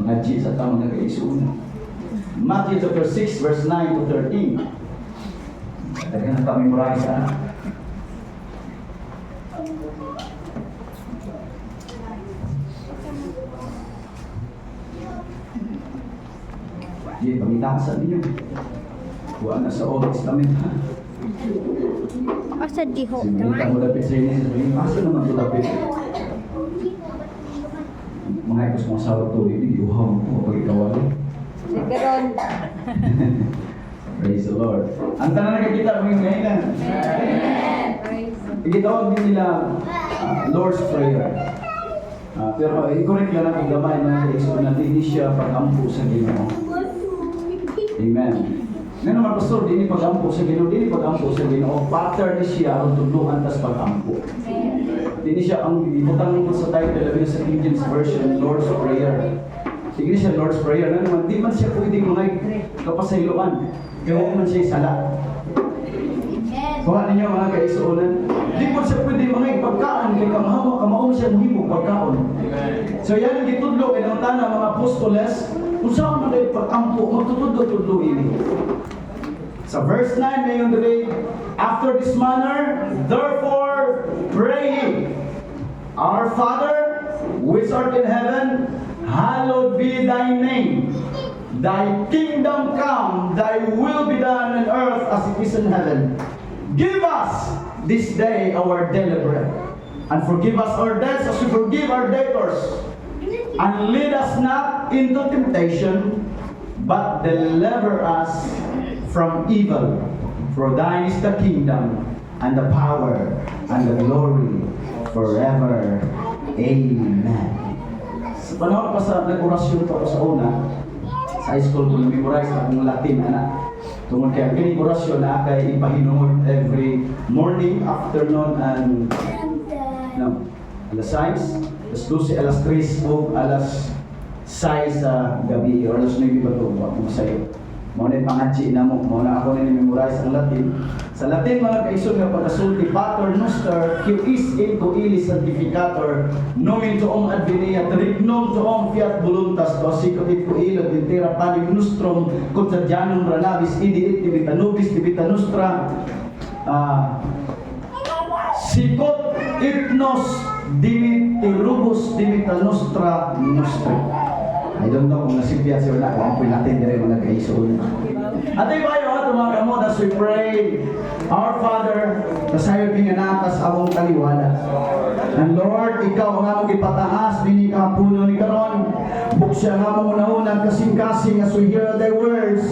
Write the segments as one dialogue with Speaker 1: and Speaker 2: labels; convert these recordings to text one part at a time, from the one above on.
Speaker 1: Mga G sa ta, mga kaigsuonan. Matthew chapter 6 verse 9 to 13. Daghan na ta memorize ha. Di, pangitasa ninyo. Kuha na sa Old Testament ha.
Speaker 2: Asa diho?
Speaker 1: Si Manita mo dapit sa inyo, sabihin, asa naman ito dapit? Mga ikos mong asawa tubig, hindi uhaw mo po pag ikaw ano.
Speaker 3: Sigaron.
Speaker 1: Praise the Lord. Ang tanan nakakita mo yung ngayon. Igitawag din nila Lord's Prayer. Pero i-correct lang ang gamay, mga kaigsuonan, hindi siya pag-ampo sa Ginoo. Amen. Nga naman, Pastor, di ni pag-ampo sa Ginoo, di ni pag-ampo sa Ginoo. Pattern ni siya ang tudluan tas pag-ampo. Di ni siya ang ibutang mo sa title, labi na sa King James Version, Lord's Prayer. Sige siya Lord's Prayer. Nga naman, di man siya pwedeng mga kapasayloan. Kaya huwag man siya sala. Kuha ninyo, mga kaigsuonan. Di po siya pwede mga pagkaan kay kamahawa kamao siya muhimo pagkaon. So yan ang gitudlo kay ang tanan mga apostoles kung saan mo dahil pag-ampo magtutudlo-tudlo ini. Sa verse 9 ngayon today, "After this manner, therefore, pray ye. Our Father, which art in heaven, hallowed be thy name. Thy kingdom come, thy will be done on earth as it is in heaven. Give us this day our daily bread, and forgive us our debts as we forgive our debtors. And lead us not into temptation, but deliver us from evil. For thine is the kingdom, and the power, and the glory forever. Amen." Sa panahon pa sa nag-orasyon pa ako sa una, sa high school ko na-memorize akong Latin, ana. Tungod kay ang kining orasyon na kay ipahinungod every morning, afternoon, and no, alas 6, alas 12, alas 3, o alas 6 sa gabi, or alas 9 ba ito, wa ko sayo. Mao na pangadji na mo, mao na ako na memorize ang Latin. Sa Latin, mga kaigsoon, nga pagkasulti, "Pater noster, qui es in coelis sanctificatur, nomen tuum adveniat, regnum tuum fiat voluntas tua sicut in coelo in terra panem nostrum quotidianum da nobis hodie et dimitta nobis debita nostra, sicut et nos dimittiribus debita nostra nostri." I don't know kung nasipyat siya wala, kung ang Latin dire, mga kaigsoon. At iba yung ato mga kamot as we pray, Our Father, kasayod nga natas among taliwala. And Lord, ikaw ang among ipataas dinhi kahaponon ni karon. Buksa ang among una-unang kasing-kasing as we hear thy words.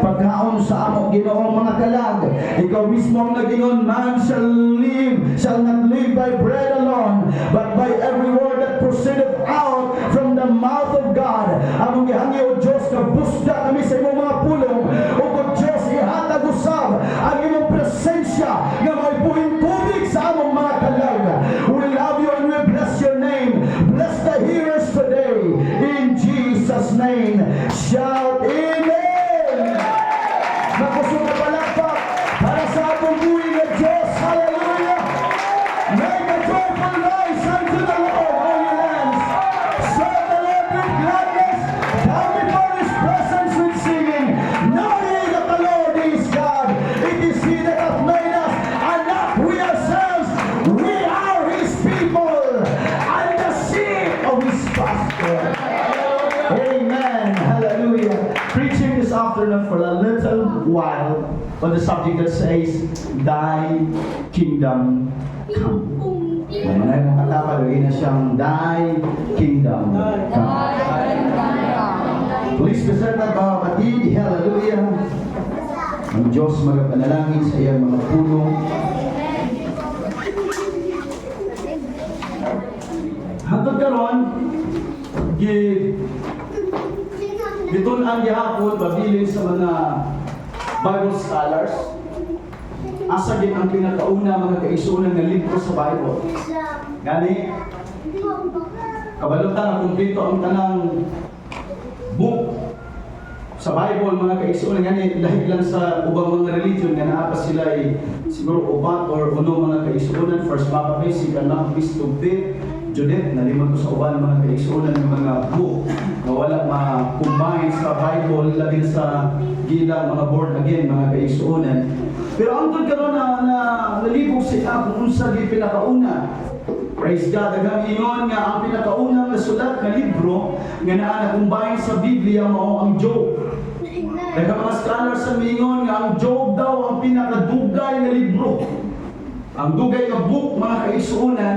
Speaker 1: Pagkaon sa amo Ginoong mga kalag. Ikaw mismo ang nagingon, "Man shall live, shall not live by bread alone, but by every word that proceedeth out from the mouth of God." Among gihangyo, O Diyos, kabusda kami sa imong mga pulong. O Diyos, ihatag usab ang imong presensya nga may buhing tubig sa among mga kalag. We love you and we bless your name. Bless the hearers today. In Jesus' name, shout amen! Makusog na palakpak para sa atong buhi nga Diyos. Hallelujah! Make a joyful noise unto the Lord, all ye lands. Serve the Lord with gladness. Come before His presence with singing. Know ye that the Lord is God. It is He that hath made us, and not we ourselves. We are His people, and the sheep of His pasture. Amen. Hallelujah. Preaching this afternoon for a little while on the subject that says, "Thy Kingdom Come." Manay mo katapad, na siyang "Thy Kingdom Come." Please present mga kapatid. Hallelujah. Ang Diyos magapanalangin sa iyang mga pulong. Hangtod karon, gitun-an gihapon pabilin sa mga Bible scholars asa gid ang pinakauna, mga kaigsuonan, nga libro sa Bible. Gani kabalo ta nga kumpleto ang tanang book sa Bible, mga kaigsuonan. Gani lahi lang sa ubang mga religion nga naa pa sila ay siguro upat or uno, mga kaigsuonan, First Maccabees, Second Maccabees, Tobit, Judith. Nalimot ko sa uban, mga kaigsuonan, ng mga book nga Wala ma-combine sa Bible, labi na sa gilang mga born again, mga kaigsuonan. Pero ang tud karon na nalibog sila kung unsa gyud pinakauna. Praise God. Daghang ingon nga ang pinakaunang nasulat nga libro nga naa na combine sa Biblia mao ang Job. Daghang mga scholars ang miingon nga ang Job daw ang pinakadugay nga libro. Ang dugay nga book, mga kaigsuonan.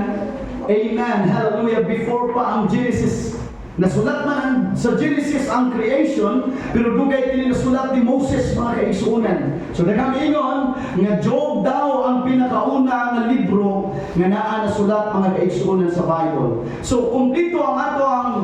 Speaker 1: Amen. Hallelujah. Before pa ang Genesis. Nasulat man sa Genesis ang creation, pero dugay kini nasulat ni Moses, mga kaigsuonan. So daghang ingon nga Job daw ang pinakauna nga libro nga naa nasulat, mga kaigsuonan, sa Bible. So kumpleto ang ato ang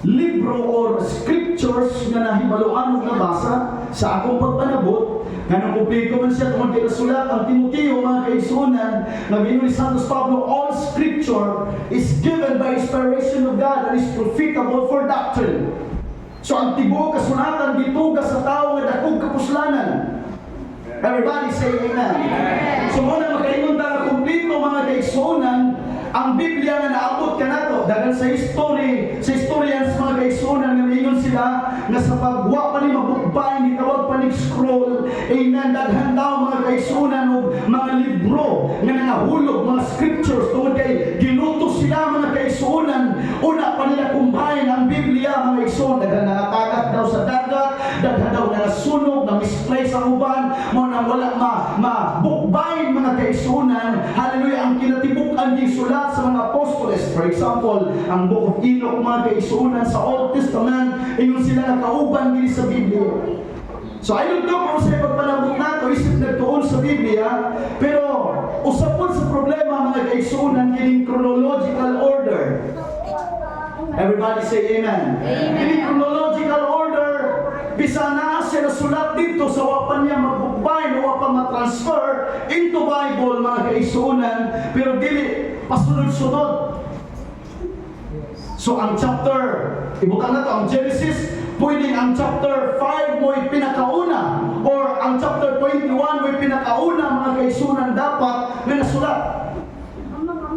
Speaker 1: libro or scriptures nga nahibaluan ug nabasa sa akong pagpanabot nga nung kumpleto man siya tungod kay nasulat ang Timoteo, mga kaigsuonan, nga giingon ni Santos Pablo, "All scripture is given by inspiration of God and is profitable for doctrine." So ang tibuok kasulatan gituga sa tawo nga dakog kapuslanan. Everybody say amen. So mao na makaingon ta nga kumpleto, mga kaigsuonan, ang Biblia nga naabot kanato. Daghan sa history, sa historians, mga kaigsuonan, nga miingon sila nga sa pagwa pa ni mabukbay ni tawag pa ni scroll, amen, daghan daw, mga kaigsuonan, og mga libro nga nangahulog, mga scriptures, tungod kay giluto sila, mga kaigsuonan, una pa nila combine ang Biblia, mga igsoon. Daghan nangatagak daw sa dagat, daghan daw nasunog, na misplace ang uban, mao nang wala ma mabukbayn, mga kaigsuonan, hallelujah, ang kinatibuk-an sulat sa mga apostoles. For example, ang Book of Enoch, mga kaigsuonan, sa Old Testament, ingon sila nakauban gini sa Biblia. So I don't know kung sa pagpanabot nato isip nagtuon sa Biblia, pero usap pod sa problema, mga kaigsuonan, kining chronological order. Everybody say amen.
Speaker 2: Amen.
Speaker 1: Kining chronological order, bisa naa siya nasulat dito sa wa pa niya magbukbay o wa pa ma-transfer into Bible, mga kaigsuonan, pero dili pasunod-sunod. So ang chapter, ibutang na to, ang Genesis, pwedeng ang chapter 5 mo'y pinakauna or ang chapter 21 mo'y pinakauna, mga kaigsuonan, dapat nga nasulat.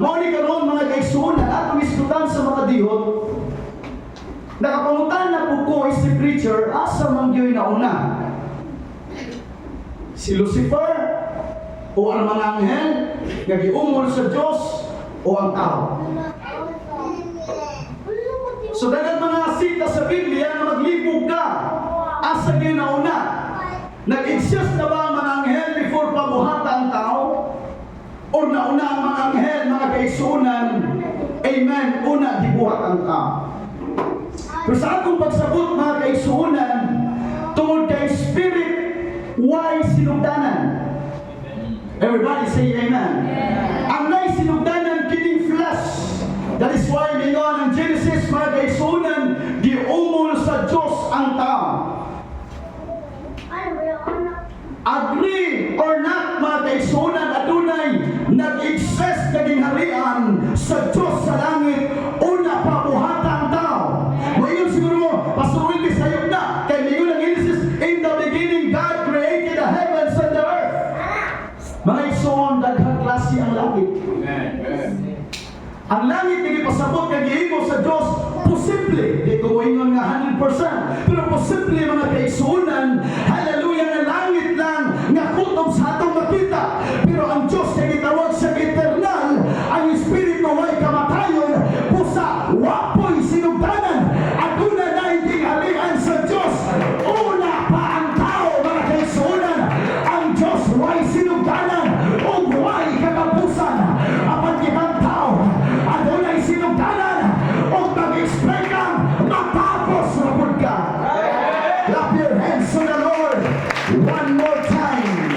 Speaker 1: Mao ni karon, mga kaigsuonan, atong isgutan sa mga dihot. Nakapangutan na po ko is si preacher, asa man gyud nauna? Si Lucifer o ang mga anghel nga giungol sa Dios o ang tao? So daghan mga sita sa Biblia nga maglibog ka. Asa gyud nauna? Nag-exist na ba ang mga anghel before pabuhata ang tao? Or nauna ang mga anghel, mga kaigsuonan, amen, una gibuhat ang tao? Pero sa akong pagsabot, mga kaigsuonan, tungod kay spirit, way sinugdanan? Everybody say amen. Ang nay sinugdanan kining flesh. That is why mingon ang Genesis, mga kaigsuonan, giumol sa Diyos ang tao. Agree or not, mga kaigsuonan, adunay nag-exist nga gingharian sa Diyos sa langit una pa buhata ang tao. Moingon siguro mo, "Pastor Willie, sayop na. Kay mingon ang Genesis, 'In the beginning God created the heavens and the earth.'" Mga igsoon, daghang klase ang langit. Ang langit nga gipasabot nga gihimo sa Dios, posible, di ko moingon nga 100%, pero posible, mga kaigsuonan, hallelujah, nga langit lang nga kutob sa atong makita. Pero ang Dios kay gitawag siya eternal, ang espiritu way kamatayon, busa wa po'y sinugdanan. Aduna na gingharian sa Dios. Una pa ang tao, mga kaigsuonan. Ang Dios way sinugdanan ug way katapusan. Apan kitang tao, adunay sinugdanan ug mag-expect kang matapos na pud ka. Clap your hands to the Lord one more time.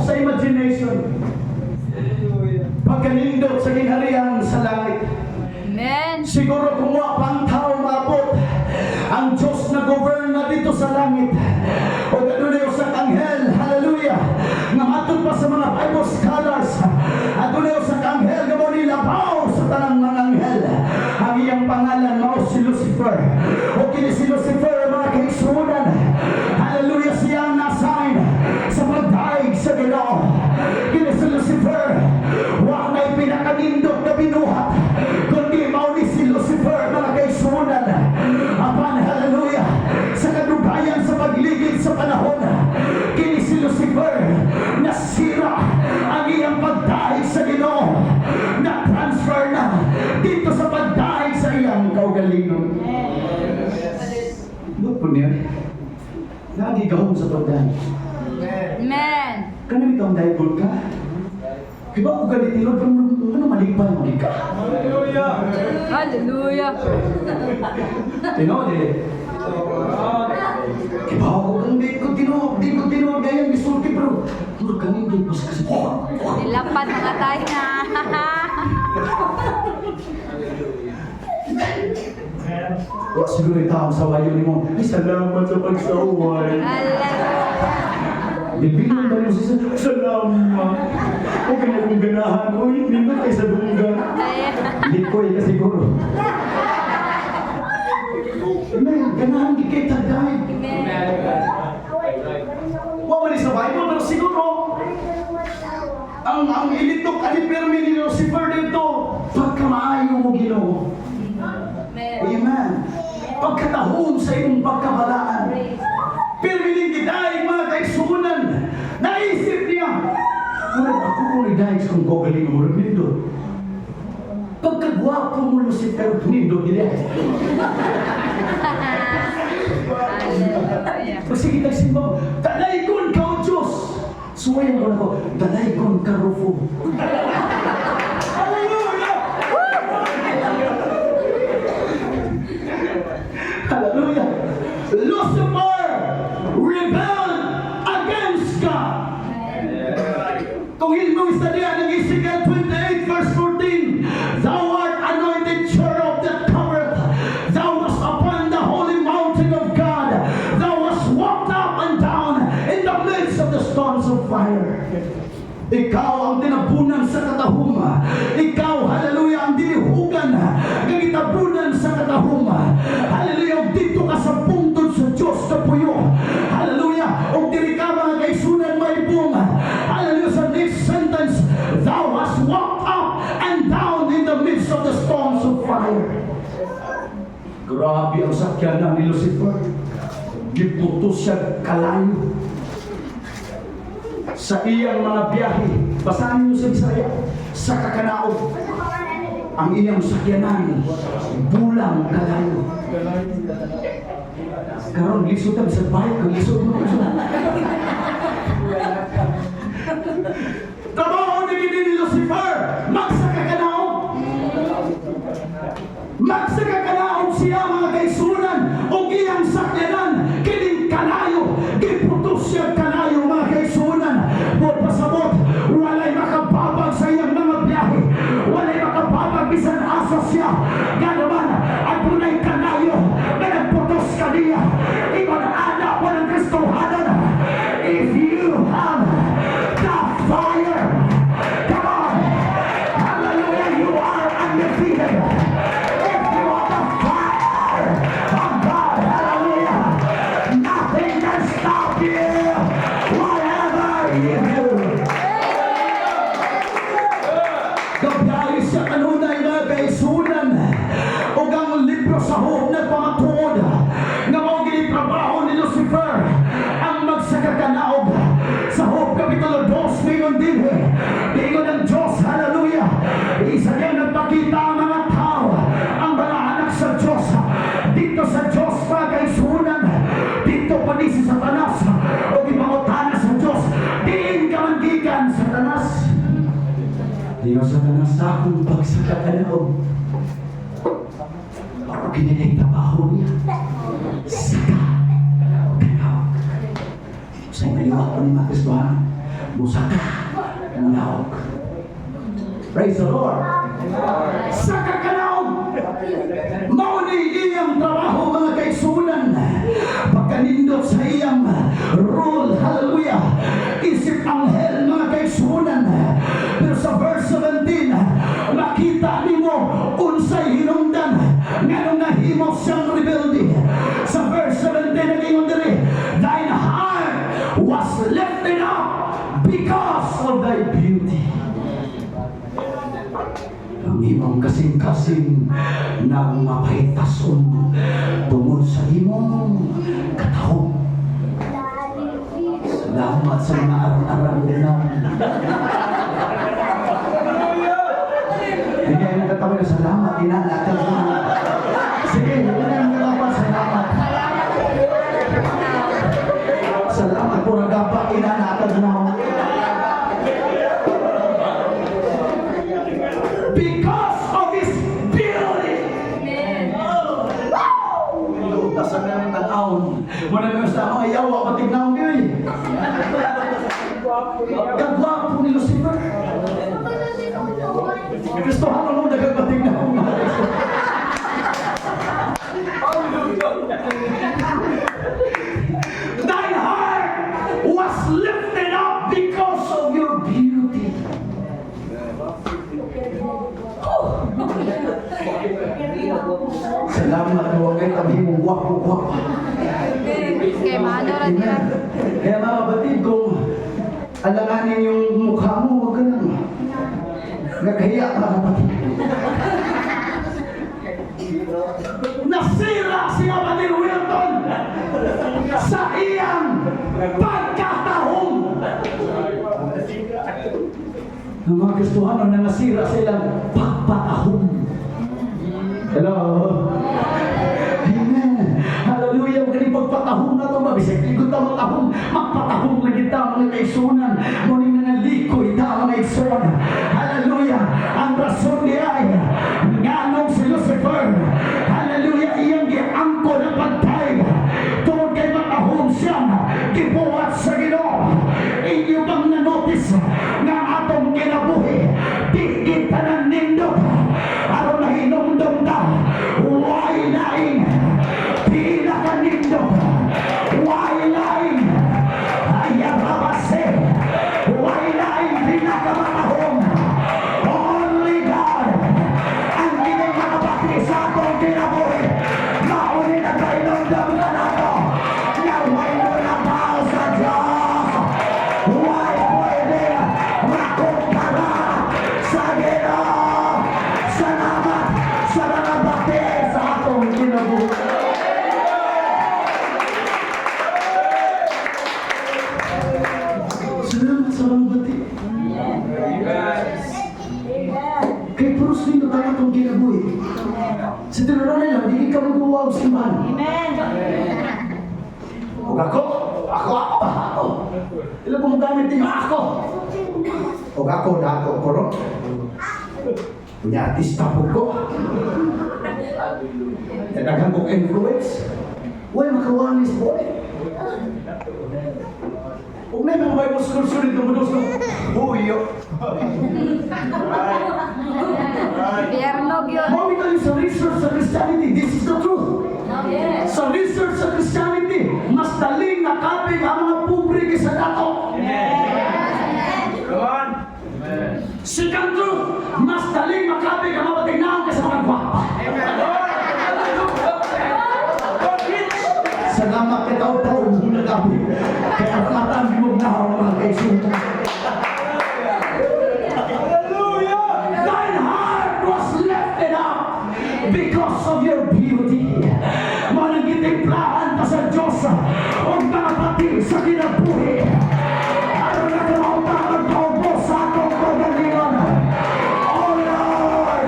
Speaker 1: sa imagination. Pagkanindot sa gingharian sa langit.
Speaker 2: Amen.
Speaker 1: Siguro kung wa pang tao maabot, ang Diyos na govern na dito sa langit. O adunay usa ka anghel, hallelujah, nga matod pa sa mga Bible scholars, adunay usa ka anghel nga mo nilabaw sa tanang mga anghel. Ang iyang pangalan mao si Lucifer. O kini si Lucifer, mga kaigsuonan, hallelujah, siya ang na-assign sa pagdaig sa Ginoo. Kini si Lucifer, wa nay pinakanindot na binuhat, kundi mao ni si Lucifer, mga kaigsuonan. Apan, hallelujah, sa kadugayan sa pagligid sa panahon, kini si Lucifer, nasira ang iyang pagdaig sa Ginoo. Na-transfer na dito sa pagdaig sa iyang kaugalingon. Look po niya. Lagi gahom sa pagdaig.
Speaker 2: Amen.
Speaker 1: Kanang ikaw ang dahil ka? Diba kung ganito, Lord, ano malipay mo ka?
Speaker 2: Hallelujah.
Speaker 1: Tinuod eh. Kibaw ko kang di ko tinuod gayang gisulti pero murag kanindot mas kasi.
Speaker 2: Nilapat mga tayo na.
Speaker 1: Wa siguro yung tao sa wayo nimo. Ay, salamat sa pagsaway.
Speaker 2: Hallelujah.
Speaker 1: Bibilon ba niyo siya? Salamat. Okay na kong ganahan. Uy, nindot kay sa dunggan. Likoy ka siguro. Amen. Ganahan gid kay tagay.
Speaker 2: Amen.
Speaker 1: Wa man ni sa Bible, pero siguro ang ilitok ani permi ni Lucifer dito, pagkamaayo mo, Ginoo.
Speaker 2: Amen.
Speaker 1: Amen. Pagkatahom sa imong pagkabalaan. Pirmi ning gidaig, mga kaigsuonan. Naisip niya. Murag ako kung idaig sa kong kaugalingon, murag nindot. Pagkagwapo mo, Lucifer, nindot nila.
Speaker 2: Hallelujah.
Speaker 1: Pag sige tagsimba mo, dalaygon ka o Diyos! Suwayan ko na ko, dalaygon ka, Rufo. Hallelujah! Hallelujah! Lucifer rebelled against God. Kung imong istorya ng Ezekiel 28 verse 14, "Thou art anointed cherub that covereth. Thou wast upon the holy mountain of God. Thou wast walked up and down in the midst of the stones of fire." Ikaw ang tinabunan sa katahum. Ikaw, hallelujah, ang dinihugan nga gitabunan sa katahum. Hallelujah, ug dito ka sa pungtod sa Diyos sa puyo. Hallelujah, ug diri ka, mga kaigsuonan, maibong. Hallelujah, sa next sentence, "Thou hast walked up and down in the midst of the storms of fire." Grabe ang sakyanan ni Lucifer. Giputos siya kalayo sa iyang mga biyahe. Basahin niyo sa Bisaya. Sa kakanaog, ang iyang sakyanan, bulang kalayo. Karon lisod ta sa bike, kung lisod mo. Lisod. Trabaho ni gini ni Lucifer, magsakakanaog. Magsakakanaog siya, mga kaigsuonan, ug iyang sakyanan, kining kalayo, giputos siya kalayo, mga kaigsuonan. Buot pasabot, walay makababag sa iyang mga biyahe. Walay makababag bisan asa siya. Ganaman, adunay kalayo nga nagputos kaniya. Ingon ana mo ng Kristohanan. If you have the fire, come on, hallelujah, you are undefeated. If you have the fire of God, hallelujah, nothing can stop you, whatever you do. Gabiyahe siya kanunay, mga kaigsuonan. Ug ang libro sa Job nagpamatuod nga mao gini trabaho ni Lucifer ang magsakakanaog. Sa Job Kapitulo 2 ningon dinhi, ningon ang Diyos, hallelujah, isa niyang nagpakita ang mga tao, ang mga anak sa Diyos. Dito sa Diyos, mga kaigsuonan, dito pa ni si Satanas o gipangutana sa Diyos, "Diin ka man gikan, Satanas?" Diyo Satanas, sa akong pagsakakanaog. Ako kinilay trabaho niya. Saka, kanaog. Sa kaliwa ko ni mga Kristohanan, Musaka, mulaog. Praise the Lord. Saka kanaog. Mao ni iyang trabaho, mga kaigsuonan. Pagkanindot sa iyang role, hallelujah. Isip anghel, mga kaigsuonan. Pero sa verse 17, makita nimo unsay hinungdan nganong nahimo siyang rebelde. Sa verse 17 nag-ingon diri, "Thine heart was lifted up because of thy beauty." Ang imong kasing-kasing nang mapahitason tungod sa imong katahom. Salamat sa mga arang-arang na. Hindi kayo nagkatawa na salamat, inalakad mo. Sige, hindi na nagkatawa, salamat. Salamat po, nagapa, inalakad na. Because of His beauty.
Speaker 2: Amen.
Speaker 1: Lutas ang namin tan-awon. Muna naman sa mga yawa, patignaw niyo eh. Kagwapo ni Lucifer. Kristohan mo, nagagpatignaw. Thine heart was lifted up because of your beauty. Salamat mo kay tabi mong gwapo-gwapo.
Speaker 2: Kay maano ra dira.
Speaker 1: Amen. Kaya mga kapatid, kung alanganin yung mukha mo, huwag ka lang. Nagkahiya ka, kapatid. Nasira si Kapatid Wilton sa iyang pagkatahong. Ang mga Kristohano na nasira sa ilang pagpatahong. Hello? Amen. Hallelujah. Magaling pagpatahong na ito. Mabisag likod ta magtahong. Magpatahong na kita, mga kaigsuonan. Muning nangalikoy ta, mga igsoon. Hallelujah. Ang rason niya ay nganong si Lucifer. Hallelujah. Iyang giangko na pagtay. Tungod kay matahong siya. Gibuhat sa Ginoo. Inyo bang na-notice nga ang atong kinabuhi? Di kita nindot. Aron nahinumdum ta. Why laing? Pinakanindot. Why laing? Ayarabase. Why laing pinakamatahong? Only God. Ang kining makabati sa atong kinabuhi. Mauni na kahinumdum na nato. Nga way mo na tao sa Diyos. Why pwede makumpara sa Ginoo? Salamat sa mga bati sa atong kinabuhi. Salamat sa mga bati. Kay puros nito tayo itong kinabuhi. Sa tinuran lang, hindi ka magbuwaw sa simbahan. Ug ako, ako, ako ba? Ako. Ilan ko magamit ninyo? Ako. Ug ako, dato ko ron. Unya, artista po ko. Daghan kong influence. Uy, makawalis po eh. Ug may mga Bible school student na mudos ko. Huyo.
Speaker 2: Biyernog yun.
Speaker 1: Mao tayo sa research sa Christianity. This is the truth.
Speaker 2: Yes.
Speaker 1: Sa research sa Christianity, mas daling nakapig ang mga pobre kaysa dato.
Speaker 3: Come on.
Speaker 1: Second truth, mas daling makapig ang mga patignaon kaysa mga gwapa. Salamat kay tao-tao mo nagabi. Kaya ang mo na ang mga kaigsuonan.
Speaker 3: Hallelujah.
Speaker 1: Thine heart was lifted up because of your beauty. Mao nang gitimplahan ta sa Diyos og mga pati sa kinabuhi. Aron na kamao ta magpaubos sa atong kaugalingon. Oh Lord,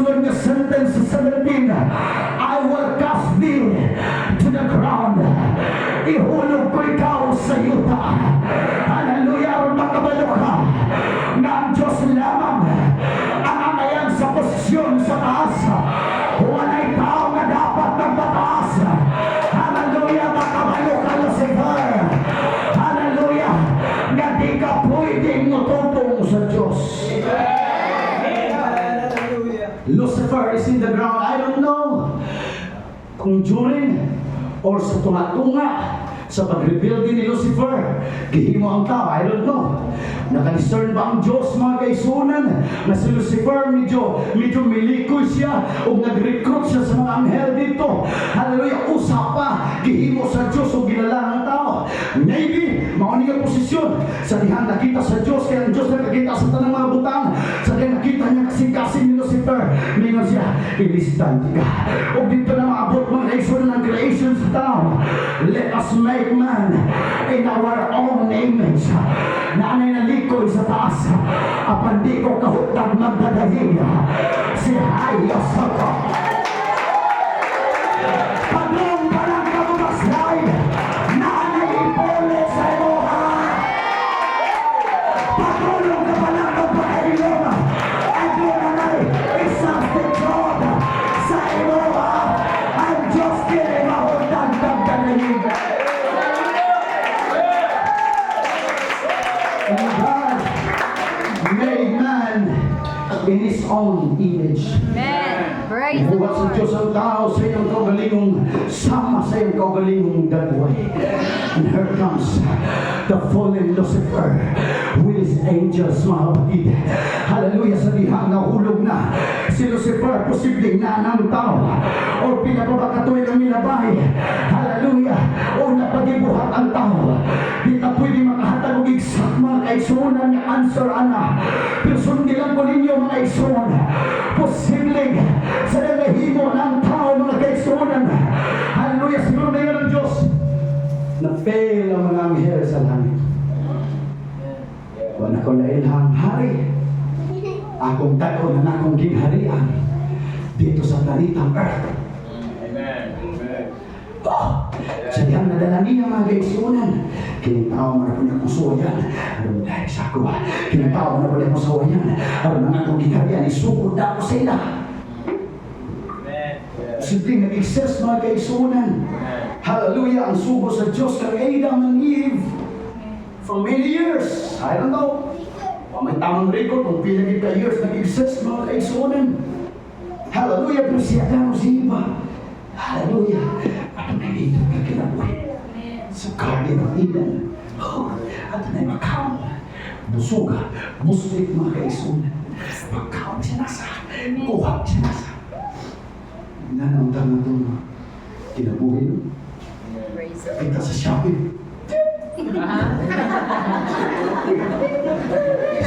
Speaker 4: Sunod nga sentence sa 17, "I will cast thee to the ground." Ihulog ko ikaw sa yuta. Hallelujah, aron makabalo ka nga ang Diyos lamang ang angayan sa posisyon sa taas. Walay tao nga dapat magpataas. Hallelujah, makabalo ka, Lucifer. Hallelujah, nga di ka pwedeng mutubong sa Diyos.
Speaker 1: Lucifer is in the ground. I don't know kung during or sa tunga-tunga sa pag-rebuild ni Lucifer, gihimo ang tao. I don't know. Naka-discern ba ang Diyos, mga kaigsuonan, na si Lucifer medyo milikoy siya o nag-recruit siya sa mga anghel dito? Hallelujah. Usa pa, gihimo sa Diyos o gilala ang tao. Maybe, mao ni nga posisyon. Sa dihang nakita sa Diyos, kaya ang Diyos nakakita sa tanang mga butang. Sa dihang nakita niya kasing-kasing ni Lucifer, mingon siya, "Ilistan ka." O dito na maabot, mga kaigsuonan, ng creation sa tao. "Let us make man in our own image." Naanay nalikoy sa taas. Apan di ko kahutag magdadahig. Si Hayos ako. Padung pa lang ka mo backslide, naanay ipuli sa imuha. Padulong ka pa lang magpakailom, aduna na'y i-substitute sa imuha. Ang Diyos dili mahutag magdadahig.
Speaker 4: And God made man in His own image.
Speaker 2: Amen. Praise the
Speaker 1: Buhat sa
Speaker 2: Lord.
Speaker 1: Diyos ang tao sa iyang kaugalingong sama sa iyang kaugalingong dagway. And here comes the fallen Lucifer with his angels, mga kapatid. Hallelujah, sa dihang nahulog na si Lucifer, posibleng na ng tao o pinapabakatoy ng milabay. Hallelujah. O napagibuhat ang tao. Di ta pwede makahatag og exact, mga kaigsuonan, nga answer ana. Pero sundi lang ko ninyo, mga igsoon. Posibleng sa nagahimo ng tao, mga kaigsuonan. Hallelujah, siguro na yun ang Diyos. Na-fail ang mga anghel sa langit. Wala ko na ilhang hari. Akong tag-on na akong gingharian dito sa planetang Earth.
Speaker 3: Amen. Amen.
Speaker 1: Oh, sa dihang nadala niya, mga kaigsuonan. Kining tao man ako akong suwayan. Aron dahil sa ako. Kining tao man ako akong suwayan. Aron ang akong gingharian, isukod na ako sa ila.
Speaker 3: Amen.
Speaker 1: Simpleng nag-exist, mga kaigsuonan. Hallelujah, ang sugo sa Diyos kang Adam and Eve for many years. I don't know. Wa may tamang record kung pila gid ka years nag-exist, mga kaigsuonan. Hallelujah, pero si Adam o si Eva. Hallelujah. Ano na dito ka kinabuhi? Sa Garden of Eden. Oh, ato na makaon. Busuga, buslik, mga kaigsuonan. Makaon siya nasa. Kuha siya nasa. Nanong tama itong kinabuhi, no?
Speaker 2: Praise the
Speaker 1: Kita sa Shopee.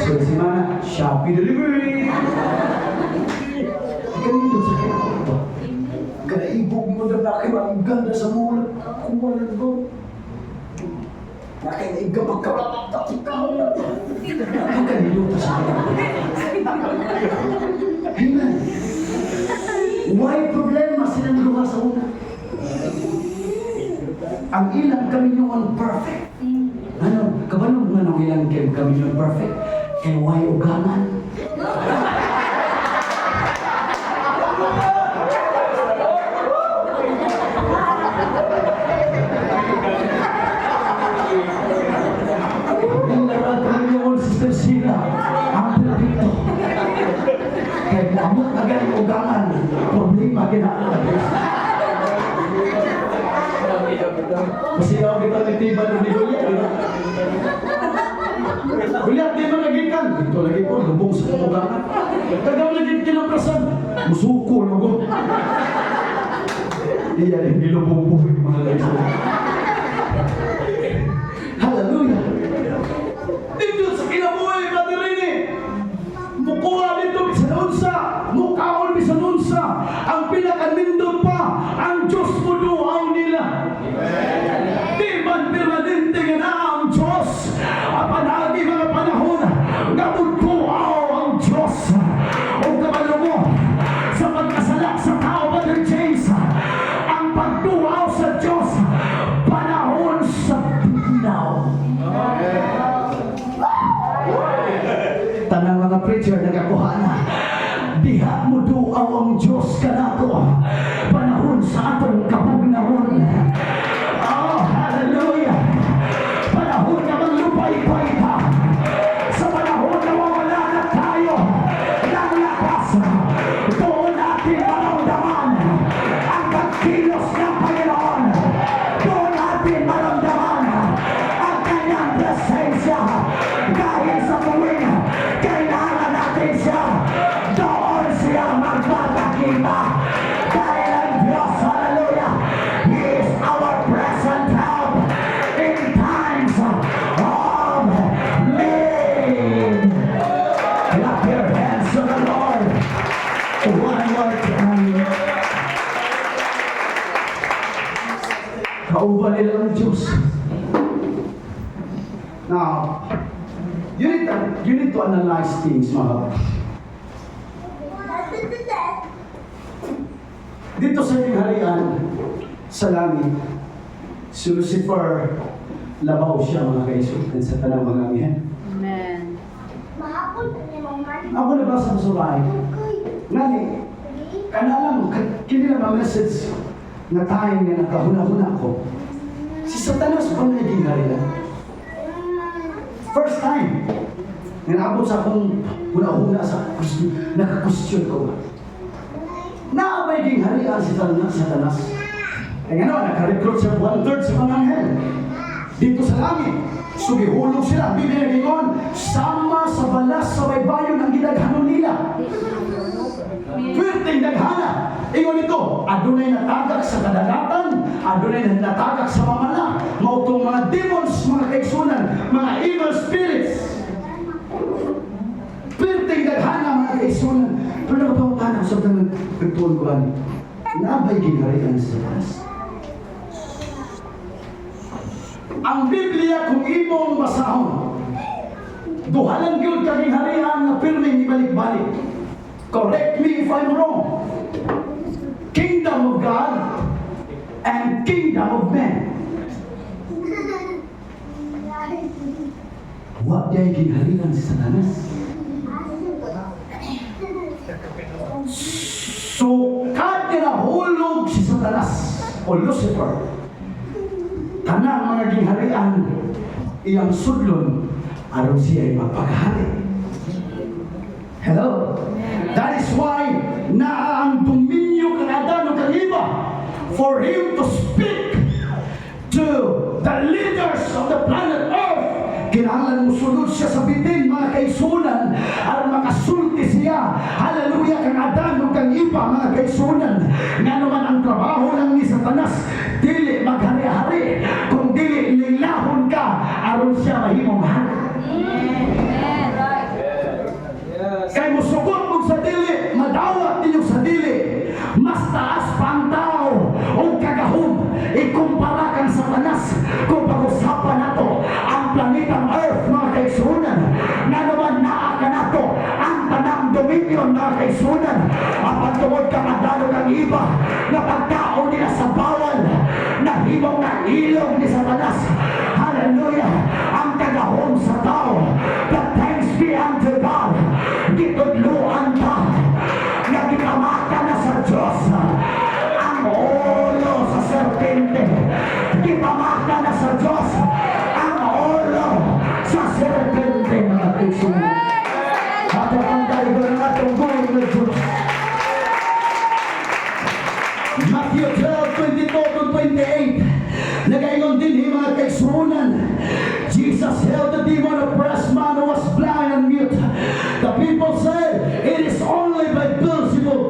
Speaker 1: So, si Mana, Shopee delivery! Ganito sa kaya ba? Kanaibog mo na bakit ang ganda sa mall. Kuha na ba? Nakaiga pagkawatak ikaw na. Pagkaniluto sa kanya. Amen. Why problema silang duha sa una? Ang ilang communion perfect. Ano, kabalog nga nung ilang communion perfect? Kay why ugangan? Ang ilang communion, Sister Sheila, ang perfecto. Kay muamot agad yung ugangan, problema ginagawa. Kasi ako kita nagtiban ni Goliath, di ba? Goliath, di ba nagikan? Dito lagi po, lubong sa kamugangan. Tagaw lagi kinaprasan. Musuko, lugo. Iya, hindi lubong po yung mga guys. Hallelujah! Dito sa kinabuhi, Brother Rene! Mukuha dito bisan unsa, mukaon bisan unsa. Ang pinakanindot pa, ang Diyos mo duaw nila. Di man permanente nga na ang Diyos. Apan agi mga panahon, nga muduaw ang Diyos. O kabalo mo,
Speaker 4: Wala moduaw ang Diyos kanato panahon sa atong kapugnawon. Oh, hallelujah! Panahon na maglupay-pay ta, sa panahon na mawala na tayo ng lakas, doon natin maramdaman ang pagkilos ng Panginoon. Doon natin maramdaman ang kanyang presensya. Dahil sa tuwing kailangan natin siya, doon siya magpapakita. Dahil ang Diyos, hallelujah, He is our present help in times of need. Clap your hands to the Lord. One more time.
Speaker 1: Kauban nila ang Diyos. Now, you need to analyze things, mga kapatid. Dito sa harian, sa langit, si Lucifer, labaw siya, mga kaisunan, sa tanang mga anghel.
Speaker 2: Amen.
Speaker 1: Ako nabasa ko sa bahay. Ngani, kanalang, kini lang ang message na time nga nakahuna-huna ko. Si Satanas pa na gingharian. First time nga naabot sa akong huna-huna sa naka-question ko ba? Naa bay gingharian si Satanas? Satanas? Ay ano, naka-recruit siya one-third sa mga anghel dito sa langit. So gihulog sila. Ang Biblia nag-ingon, sama sa balas sa baybayon ang gidaghanon nila. Perting daghana. Ingon ito, adunay natagak sa kadagatan, adunay natagak sa mamala. Mao tong mga demons, mga kaigsunan, mga evil spirits. Perting daghana, mga kaigsunan. Pero nakapangutana ko sa tanang nagtuon ko ani. Naa bay gingharian sa Satanas? Ang Biblia, kung imong basahon, duha lang gyud ka gingharian nga pirming ibalik-balik. Correct me if I'm wrong. Kingdom of God and kingdom of men. Wa diay gingharian si Satanas. So, kad nahulog si Satanas o Lucifer, tanang mga gingharian iyang sudlon aron siya ay magpaghari. Hello? That is why naa ang dominyo kang Adan ug kang Eva for him to speak to the leaders of the planet Earth. Kinahanglan musulod siya sa bitin, mga kaigsunan, aron makasulti siya. Hallelujah, kang Adan ug kang Eva, mga kaigsunan. Ngano man ang trabaho lang ni Satanas, dili maghari-hari, kung dili lilahon ka aron siya mahimong hari.
Speaker 2: Amen.
Speaker 3: Yes.
Speaker 1: Kay musugot mo sa dili, madawat ninyo sa dili. Mas taas pa ang tao o kagahom ikumpara kang Satanas kung pag-usapan nato ang planetang Earth, mga kaigsunan. Nga naman naa ka nato ang tanang dominion, mga kaigsunan. Apan tungod kang Adan ug kang Eva na pagkaon nila sa bawal, nahimong nga ilong ni Satanas. Hallelujah! Ang kagahom sa tao. But thanks be unto God, gitudluan ta nga gitamaka na sa Diyos ang ulo sa serpente. Gitamaka na sa Diyos ang ulo sa serpente, mga kaigsunan. Hatag ang tayo ng atong buhay ng Diyos. Matthew 12, 22 to 28. Nagaingon din mga kaigsunan. Jesus healed the demon oppressed man who was blind and mute. The people said, "It is only by Beelzebub."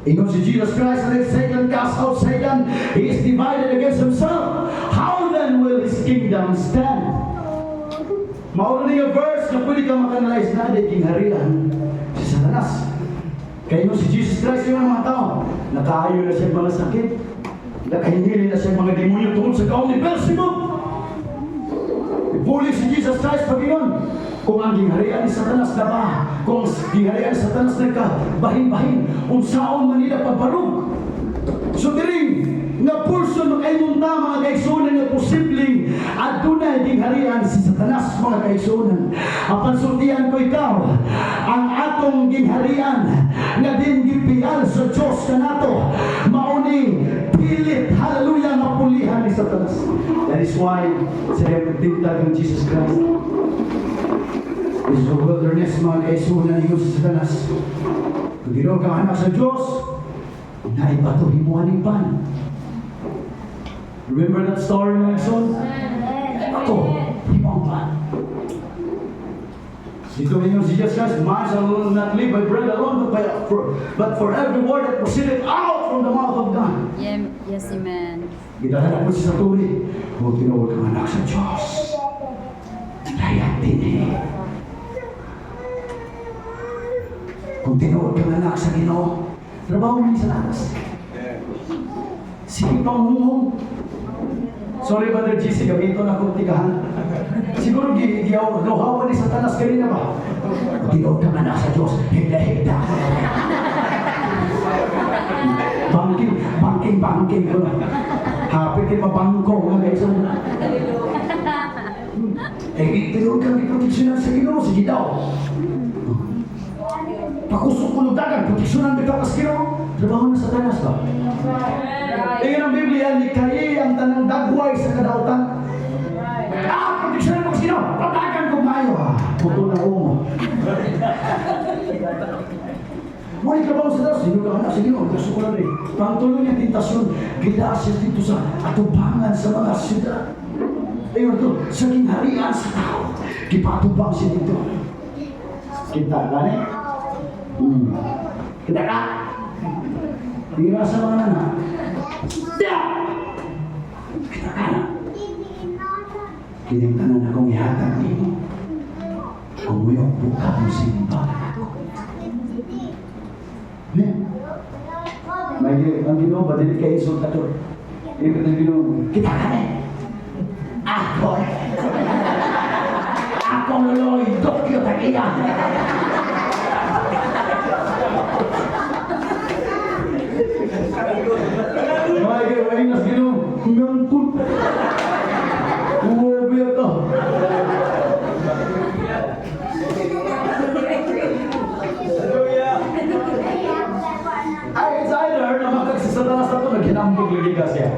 Speaker 1: Ingon si Jesus Christ, "And if Satan cast out Satan, he is divided against himself. How then will his kingdom stand?" Mao ni nga verse na pwede ka maka-analyze na di gingharian si Satanas. Kaya ingon si Jesus Christ yung mga tao, nakaayo na siya mga sakit, nakahingili na siya mga demonyo tungod sa gahom ni Beelzebub. Ibuli si Jesus Christ pag-ingon, kung ang gingharian ni Satanas na ba, kung ang gingharian ni Satanas nagka bahin-bahin, unsaon man nila pagbarug? So diring nga portion makaingon ta, mga kaigsunan, nga posibleng adunay
Speaker 4: Adunay gingharian si Satanas, mga kaigsuonan. Apan sultian ko ikaw, ang atong gingharian nga din gipiyal sa Dios kanato, mao ni pilit, hallelujah, nga pulihan ni Satanas.
Speaker 1: That is why sa tinta ng Jesus Christ is the wilderness, mga kaigsuonan, ingon si Satanas, "Kung tinuod kang anak sa Diyos, naibato himuan ng pan." Remember that story, mga igsoon? Bato, himo ang pan. Dito ingon si Jesus Christ, "Man shall not live by bread alone, but for every word that proceeded out from the mouth of God."
Speaker 2: Yes, amen.
Speaker 1: Gidala po siya sa tuli. "Kung tinuod kang anak sa Diyos, layat din eh. Kung tinuod kang anak sa Ginoo, trabaho mo sa taas. Sige pa humong." Sorry, Brother GC, gamito na akong tigahan. Siguro gawhawan ni Satanas kanina ba?
Speaker 4: "Kung tinuod kang anak sa Diyos, higda-higda."
Speaker 1: Bangking, bangking, bangking ko na. Hapit kay mabangko nga guys.
Speaker 4: Eh, tinuod kang giproteksyonan sa Ginoo, sige daw. Pakusok ko ng dagan, proteksyonan bitaw kas Ginoo.
Speaker 1: Trabaho na Satanas ba? Ingon ang Biblia, likayi ang tanang dagway sa kadautan.
Speaker 4: Ah, proteksyonan mo kas Ginoo, patagan ko maayo.
Speaker 1: Ah, puto na umo. Ngunit trabaho sa Diyos, sino ka anak sa Ginoo, gusto ko lang rin. Pangtuloy niya tentasyon, gila siya dito sa atubangan sa mga syudad. Ayun to, sa gingharian sa tao. Gipatubang siya dito. Kita ka ni? Kita ka? Tira sa mga nana.
Speaker 4: Ya!
Speaker 1: Kita ka na. Kining tanan akong ihatag nimo. Kung muyok buka mo simba ako. Ne? May ang Ginoo ba dili kay insultador. Ibig ng Ginoo,
Speaker 4: Kita ka ni? Ako eh. Akong luloy, dokyo tagiya.
Speaker 1: May kay may nas Ginoo, ngangkut. Uwo ka.
Speaker 3: Hallelujah.
Speaker 1: Ay, it's either na makag si Satanas na to, naghinambog lagi ka siya.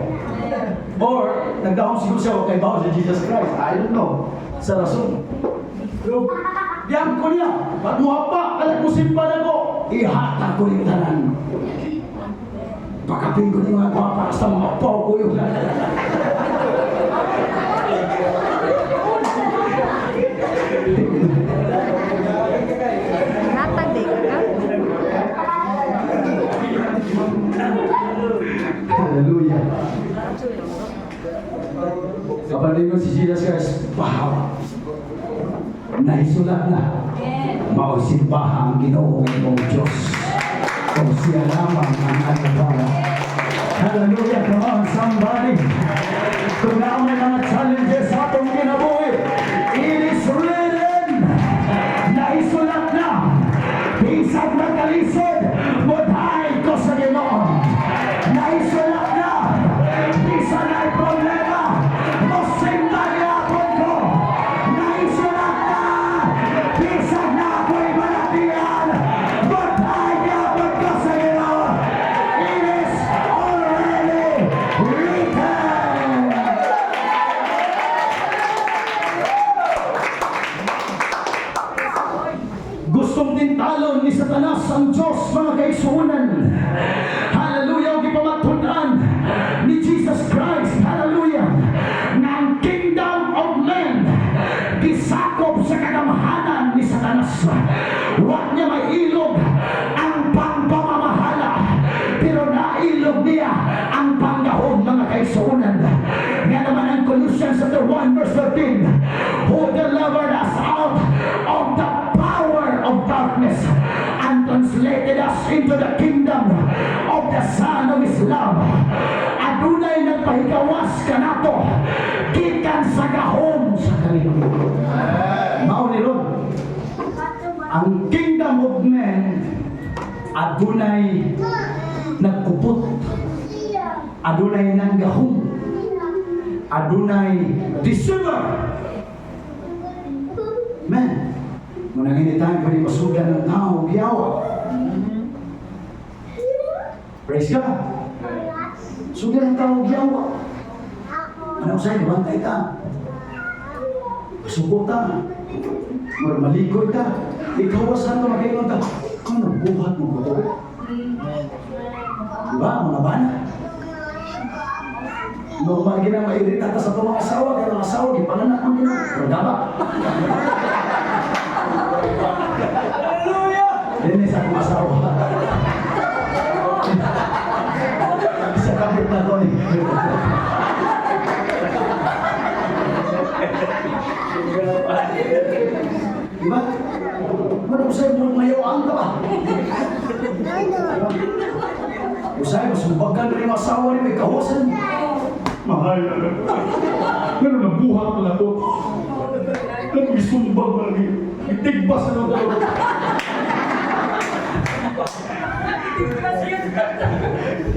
Speaker 1: Or, nagdahom siguro siya o kay bawo si Jesus Christ. I don't know. Sa rason. Pero, diyan ko niya. Ba't mo pa? Kalag mo simba na ko.
Speaker 4: Ihatag ko yung tanan. Pakapin ko ni mga gwapa sa mga pao ko yun.
Speaker 2: Hatag day ka ka?
Speaker 1: Hallelujah. Kapag si Jesus Christ,
Speaker 4: Wow! Naisulat na. Mao simbaha ang Ginoo imong Diyos. Kung siya lamang ang anubawa.
Speaker 1: Hallelujah, come on, somebody. Kung naa may mga challenges sa atong kinabuhi,
Speaker 4: It is written! Naisulat na! Bisag magkalisod, mudhay ko sa Ginoo. Naisulat na! Bisan ay problema, mosimba gyapon ko. Naisulat na! Bisan na ako'y balatian, mudhay gyapon ko sa Ginoo. It is already written!
Speaker 1: Gustong tintalon ni Satanas ang Diyos, mga kaigsuonan.
Speaker 4: Hallelujah, ug gipamatud-an ni Jesus Christ, hallelujah, nga ang kingdom of men gisakop sa kagamhanan ni Satanas. Wa niya mailog ang pangpamamahala, pero nailog niya ang panggahom, mga kaigsuonan. Nga naman ang Colossians chapter 1 verse 13, who delivered us out of the power of darkness and translated us into the kingdom of the Son of His love. Adunay nagpahigawas kanato gikan sa gahom sa kalibutan.
Speaker 1: Mao ni ron. Ang kingdom of men adunay nagkupot, adunay nanggahom. Adunay deceiver. Man, mao nang anytime pwede masugdan ang tao, giyawa. Praise God. Sugdan ang tao, giyawa. Ano sa'yo, bantay ka. Suko ta. Mura malikoy ta. Ikaw saan ka magayon ta? Ano, buhat mo ko to? Diba, mga bana? Normal gina mairita ta sa itong mga asawa, kaya mga asawa, gipanganak mo gina. Pero daba.
Speaker 3: Hallelujah!
Speaker 1: Dini sa akong asawa. Sa kapit na ko ni. Diba? Ano usay mo mayawaan ka ba? Diba? Usay, masumbagan rin yung asawa ni may kawasan.
Speaker 5: Mahal na lang. Pero nabuhat mo na to. Nag-isumbag mo lagi. Itigbas na lang to.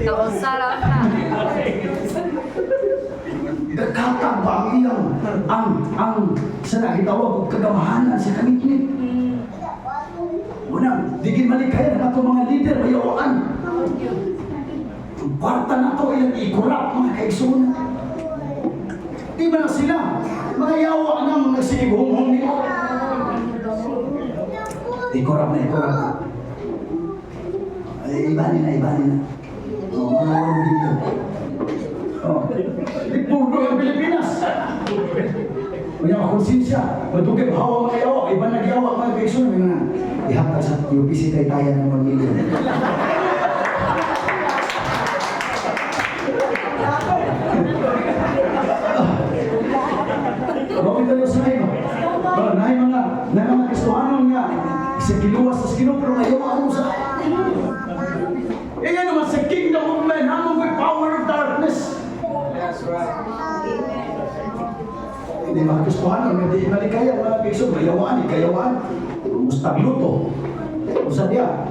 Speaker 2: Kausara ka.
Speaker 1: Gakatag ba ang iyang ang sa nagitawag og kagamahanan sa kangitngit? Unang, digin malikayan ang ato mga leader, mayawaan. Ang kwarta na to, ilang i-corrupt mga kaigsunan. Di ba na sila? Mga yawa nang nagsighunghong nila. I-corrupt na, i-corrupt na. Ay, iba nila, iba nila. Oh, mga 1 billion. Oh, Ipurdo ang Pilipinas. Unya makonsensya, madugay hawa mga yawa, iba nagyawa mga kaigsunan. Mga ihatag sa UPC tayo tayo ng 1 million. Bakit tayo sa iyo? Ba, naay mga Kristohano nga sa giluwas sa Ginoo pero ayaw ano sa. Eh naman sa kingdom of men, hamon with power of darkness.
Speaker 3: That's right.
Speaker 1: Hindi mga Kristohano, hindi malikaya mga kaiso, mayawaan, ikayawaan. Mustag luto. Usa diya.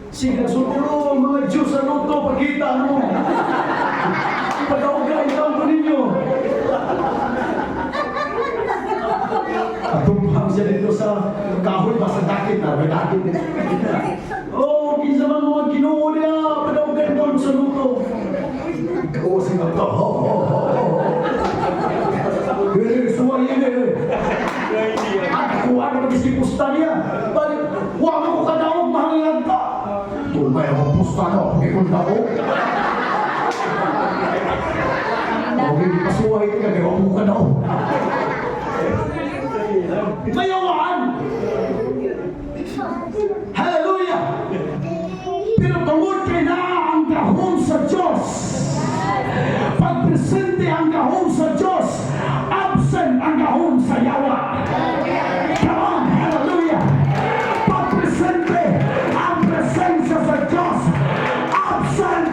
Speaker 1: Sige, suluro mga Diyos sa luto, pagkita mo. Pag-augay, taon ko ninyo. Atumpang siya dito sa kahoy ba sa dakit na, may dakit na. Oh, kinsa man mga Ginoo niya, pag-augay taon sa luto. Kausin na to. Ho, ho, ho, ho. Eh, suway yun eh. At kuha na mag-isipusta niya. Balik, huwag mo ko kadaog, mahanglan ka. Tumay ako pusta no, ikon daog. Okay, di pasuway ka, kaya huwag mo kadaog. Mayawaan! Hallelujah! Pero tungod kay naa ang gahom sa Diyos, pagpresente ang gahom sa Diyos, absent ang gahom sa yawa. Come on, hallelujah! Pagpresente ang presensya sa Diyos, absent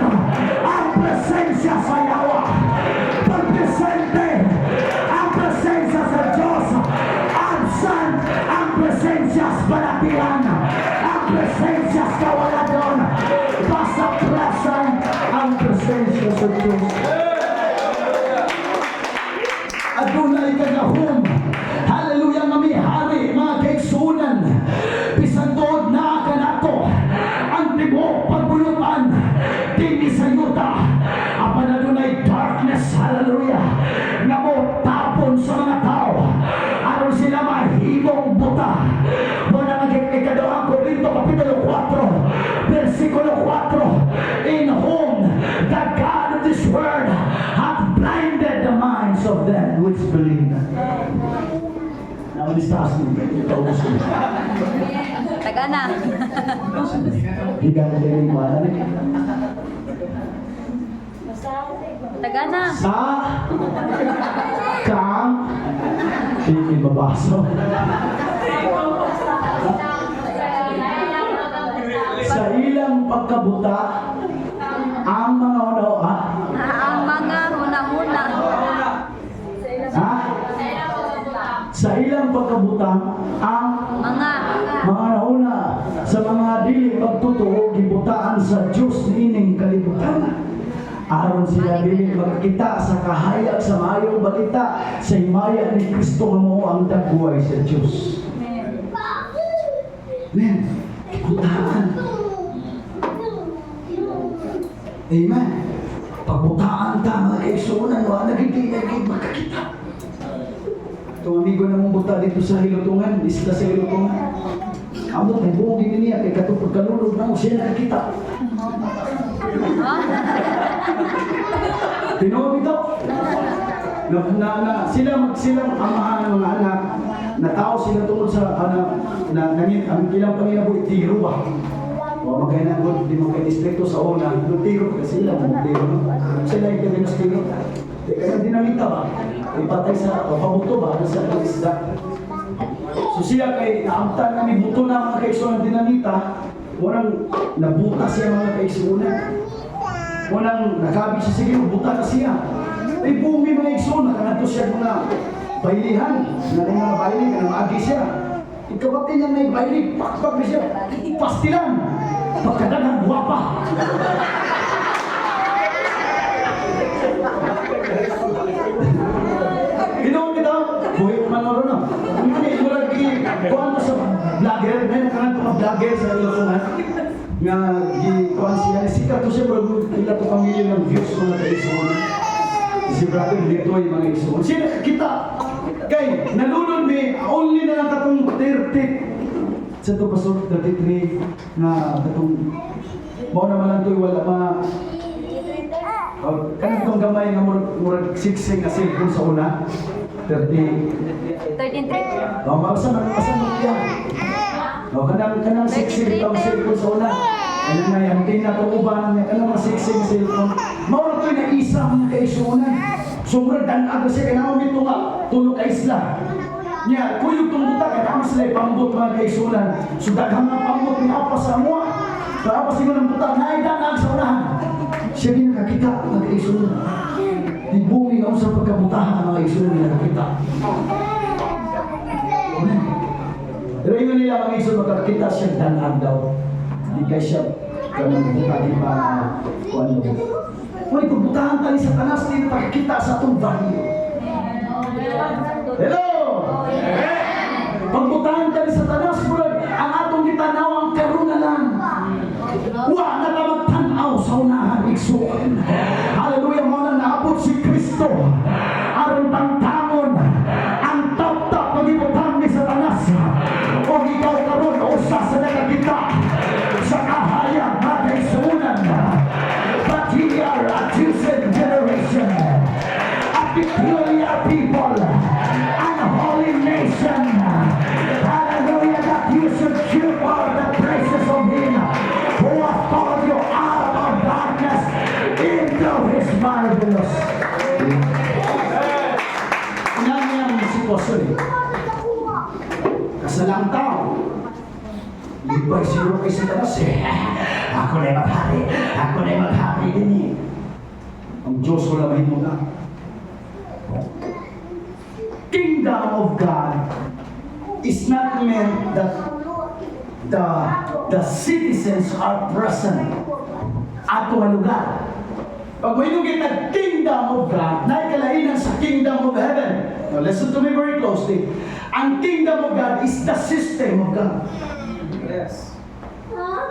Speaker 1: ang presensya sa yawa. Pagpresente ang presensya sa Diyos, absent ang presensya sa balatian, ang presensya sa kawaladon. Basta present ang presensya sa Diyos. Adunay kagahom. Hallelujah nga hari mga kaigsunan. Bisan tuod na kanato ang tibuok pagbulutan dinhi sa yuta. Apan adunay darkness, hallelujah, nga mo tapon sa mga tao aron sila mahimong buta. Mao na ang ikaduhang Korinto kapitulo 4 versikulo 4, "In whom the God of this world hath blinded the minds of them which believe not." Naulistaas mo.
Speaker 2: Taga na.
Speaker 1: Higa na din yung wala na.
Speaker 2: Taga na.
Speaker 1: Sa kang hindi mabaso. Sa ilang pagkabuta ang mga uno, ha?
Speaker 2: Ang mga huna-huna.
Speaker 1: Ha? Sa ilang pagkabutang ang
Speaker 2: Mga.
Speaker 1: Mga nauna sa mga dili magtotoo gibutaan sa Dios niining kalibutan. Aron sila dili makakita sa kahayag sa maayong balita sa himaya ni Kristo nga mao ang dagway sa Dios. Men, gikutaan. Amen. Pagbutaan ta, mga kaigsuonan, wala na gid na gid makakita. Itong amigo na mong buta dito sa Hilutungan, isla sa Hilutungan. Amot, may buong gini niya, kay katong pagkalulog na mo, siya nakakita. Tinuod ito. Na sila magsilang amahan ng mga anak, na tao sila tungod sa ana na nangin ang ilang panginabuhi tiro ba. Wa man kay nangod di man kay distrito sa una, no tiro kasi sila mo tiro, no. Sila yung minus tiro. Di kaya dinamita ba? Ipatay sa o pabuto ba sa isda. So siya kay naamtan na ni buto na mga kaigsuonan dinamita, walang nabuta siya, mga kaigsuonan. Walang nakabi siya, sige, buta na siya. Ay bumi, mga igsoon, nakanadto siya mga baylihan. Na mga bayli, kanang maagi siya. Ikabati niya na bayli, pakpak na siya. Pastilan! Pagkadagan, guwapa! Ginoon kita, buhay man na ron. Hindi, murag kuan sa vlogger, may nakanadto ka vlogger sa Ilocongan nga gi kuan siya, sikat to siya, murag pila to ka million ng views, mga kaigsoon. Si brother Litoy, mga igsoon. Siya nakakita. Kay nalunod mi only na lang katong 30 sa to, pastor, 33 nga katong mao naman lang to'y wala ma. Oh, kanang tong gamay nga murag siksing nga cellphone sa una. 30
Speaker 2: 13.
Speaker 1: Oh, masa man asa man yan. Oh, kanang siksing tong cellphone sa una. Ano na yan, antenna to uban niya kanang mga siksing cellphone. Mao ra to'y naisa, mga kaigsuonan. So murag dan-ag siya kay naon mito nga tulo ka isla. Nya, kuyog tong buta kay tama sila ipambot, mga kaigsuonan. So daghang mga pambot ni apa sa amoa. Para pa siguro ng buta naay dan-ag sa unahan. Siya din nakakita, mga kaigsuonan. Di bumi nga sa pagkabutahan, mga igsuonan, nila nakakita. Amen. Pero ingon nila, mga igsoon, makakita siya dan-ag daw. Di kay siya kanang buta di pa kung ano. Uy, kung butahan tali sa tanas, di na pakikita sa atong value. Hello! Pagbutahan tali sa tanas, murag, ang atong gitanaw ang karon na lang. Wa na ta magtan-aw sa unahan, igsoon. Hallelujah, mo na naabot si Kristo aron tangtangon ang taptap pagibutang ni Satanas. O ikaw karon usa sa nakakita sa kahayag, mga kaigsuonan. But ye are a chosen generation, a peculiar people, an holy nation. Hallelujah, that you should give all the praises of Him who has called you out of darkness into His marvelous. Inani ang sitwasyon eh. Kasalang tao. Libay siguro kay Satanas eh. Ako na maghari. Ako na maghari din eh. Ang Diyos wala mahimo na. Kingdom of God is not meant that the citizens are present ato nga lugar. Pag mahilugin na kingdom of God, naikalainan sa kingdom of heaven. Now listen to me very closely. Ang kingdom of God is the system of God.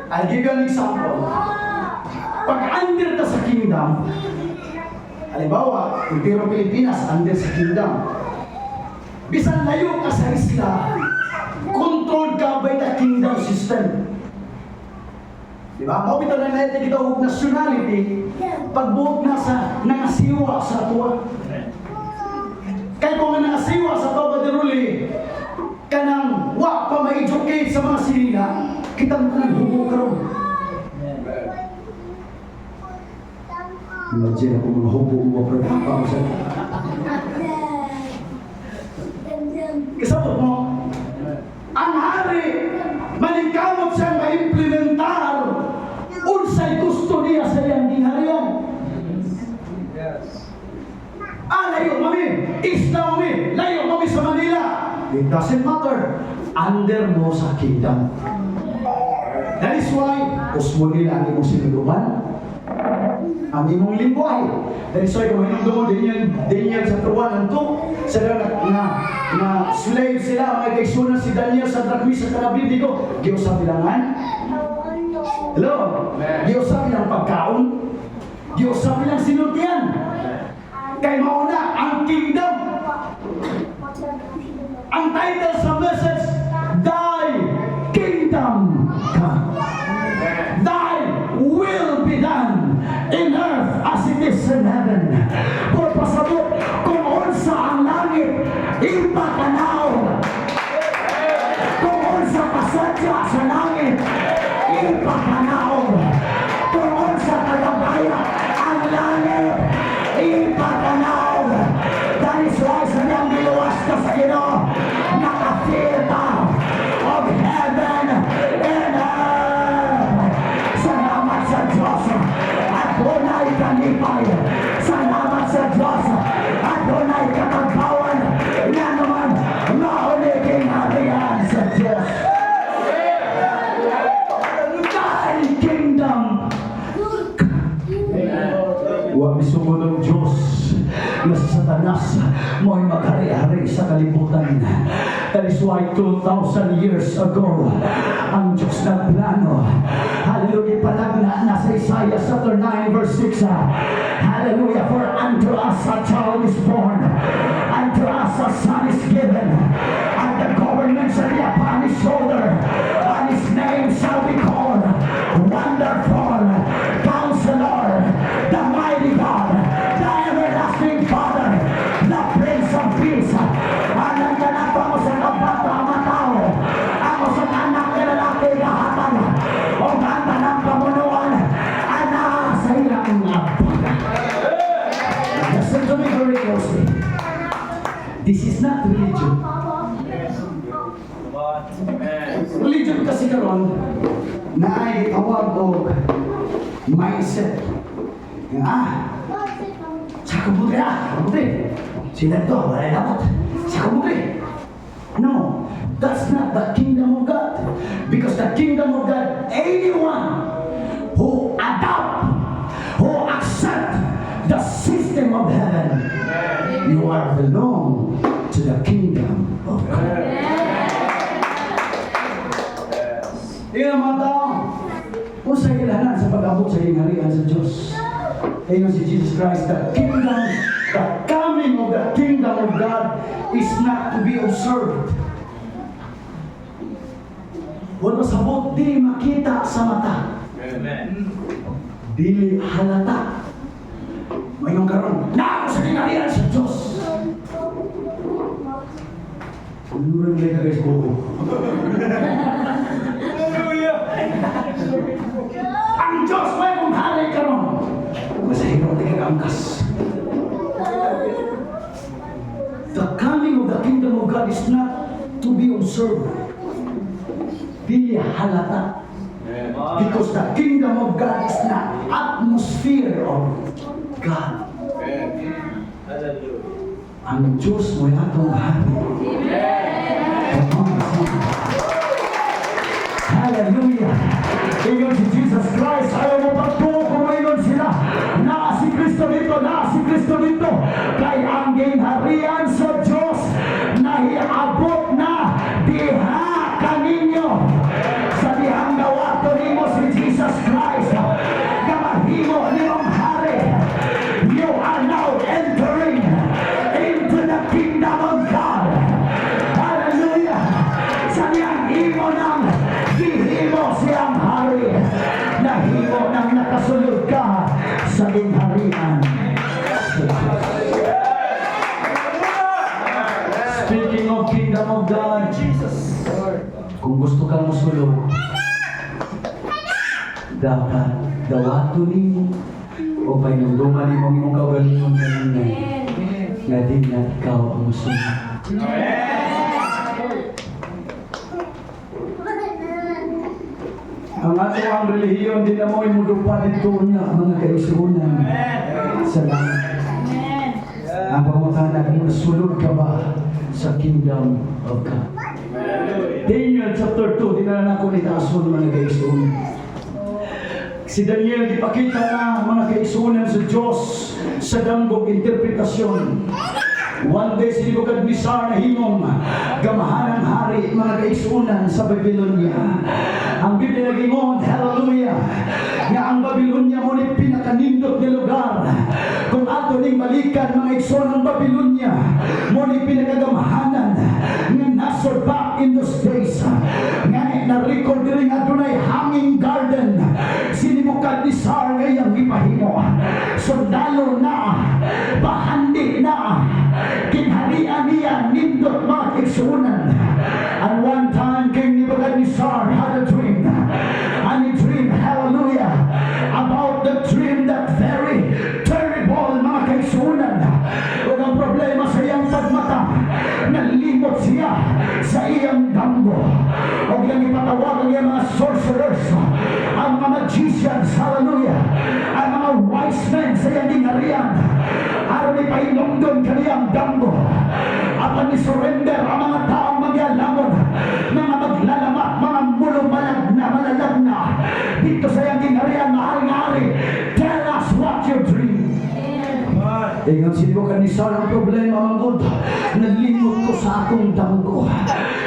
Speaker 1: I'll give you an example. Pag under ta sa kingdom, halimbawa, Impero Pilipinas, under sa kingdom. Bisan layo ka sa isla, controlled ka by the kingdom system. Di ba? Mao bitaw na natin kita og nationality pagbuot na sa nangasiwa sa tuwa. Kay kung nga nangasiwa sa tuwa Brother, kanang wa pa ma-educate sa mga sinina, kita mo nang hubo karon. Imagine ako mga hubo mo pero pa mo sa Kasabot mo, ang hari, maningkamot siya ma-implementar unsay gusto niya sa iyang gingharian. Ah, layo mami, isla mami, layo mami sa Manila. It doesn't matter. Under mo sa kingdom. That is why, usmo nila ang imong sinuluban. Ang imong lingwahe. That is why kung hinumdumon Daniel chapter 1 and 2, sila na slave sila, mga kaigsuonan, si Daniel sa Meshach at Abednego, giusab ilangan. Hello? Giusab ilang pagkaon. Giusab ilang sinultian. Kay mauna ang kingdom. Ang title sa message, "Thy Kingdom Come.
Speaker 4: Thy will be done in earth as it is in heaven." Por pasabot, kung unsa ang langit, ipatanaw. Kung unsa kasadya sa langit, ipatanaw. Kung unsa kalabaya ang langit, ipatanaw. That is why sa niyang giluwas ka sa Ginoo, naka-feel ta of heaven and earth. Salamat sa Diyos at dunay kalipay. Salamat sa Diyos at dunay katagbawan na naman mauliking harian sa Diyos.
Speaker 1: Thy kingdom. Wa misugod ang Diyos nga si Satanas mo'y maghari-hari sa kalibutan. That is why 2,000 years ago, ang Diyos nagplano. Hallelujah, palagna na sa Isaiah chapter 9 verse 6.
Speaker 4: Hallelujah. For unto us a child is born, unto us a son is given, and the government shall be upon his shoulder, and his name shall be called Wonderful Counselor, the Mighty God, the Everlasting Father, the Prince of Peace. Anang kanato ang usa ka bata matawo, ang usa ka anak nga lalaki gahatag, ug ang tanang pamunuan anaa sa iyang abaga.
Speaker 1: Listen to me very closely. This is not religion. Religion kasi karon naay tawag og mindset. Nga, sa kabuti ah, kabuti. Sila to, wala dapat. Sa kabuti. No, that's not the kingdom of God. Because the kingdom of God, anyone who adopt, who accept the system of heaven, you are belong to the kingdom of God. Tingnan ang mga tao, unsa kinahanglan sa pag-abot sa gingharian sa Diyos? Ingon si Jesus Christ, the kingdom, the coming of the kingdom of God is not to be observed. Wala sabot, di makita sa mata. Dili halata. Mayon karon, naa ko sa gingharian sa Diyos. Murang ka guys, buko.
Speaker 3: Hallelujah!
Speaker 1: Ang Diyos may kung hari karon. Masahiro di ka angkas. The coming of the kingdom of God is not to be observed. Dili halata. Because the kingdom of God is not atmosphere of God.
Speaker 3: Hallelujah.
Speaker 1: Ang Diyos mo'y atong hari. Come on, sing.
Speaker 4: Hallelujah. Ingon si Jesus Christ, ayaw mo pagtuo kung ingon sila. Naa si Kristo dito, naa si Kristo dito. Kay ang gingharian sa Diyos nahiabot na diha kaninyo. Sa dihang dawato nimo si Jesus Christ, nga mahimo nimong hari. You are now entering into the kingdom of God. Hallelujah. Sa dihang imo nang gihimo siyang hari. Nahimo nang nakasulod ka sa gingharian sa Diyos.
Speaker 1: Speaking of kingdom of God, kung gusto kang musulod, dapat dawato nimo o pahinumduman nimo ang imong kaugalingon kanina nga di na ikaw ang musulod. Ang ato ang relihiyon di na mo'y mudupa dito niya, mga kaigsuonan, sa langit. Ang pangutana kung nasulod ka ba sa kingdom of God. Daniel chapter 2, di na lang ako ni taason, mga kaigsuonan. Si Daniel gipakita na, mga kaigsuonan, sa Diyos sa damgo, interpretasyon. One day, si Nebuchadnezzar nahimong gamahanang hari, mga kaigsuonan, sa Babylonia. Ang Biblia nagingon, hallelujah, nga ang Babylonia mao ni pinakanindot nga lugar. Kung ato ning balikan, mga igsoon, ang Babylonia mao ni pinakagamahanan nga nasod back in those days. Nga na-record diri nga adunay hanging garden si Nebuchadnezzar nga iyang gipahimo. Sundalo na, bahandi na, ginharian niya nindot, mga kaigsuonan. And one time, King Nebuchadnezzar had a dream. And he dreamed, hallelujah, about the dream that very terrible, mga kaigsuonan. Ug ang problema sa iyang pagmata, nalimot siya sa iyang damgo. Ug iyang ipatawag ang iyang mga sorcerers, ang mga magicians, hallelujah, ang mga wise men sa iyang gingharian, aron ipahinumdom kaniyang damgo. Apan ni surrender ang mga taong magyalamon, mga maglalamat, mga mulumalag na, malalag na dito sa iyang gingharian. "Mahal nga hari, tell us what you dream." Ingon si Nebuchadnezzar, "Ang problema manggod, nalimot ko sa akong damgo.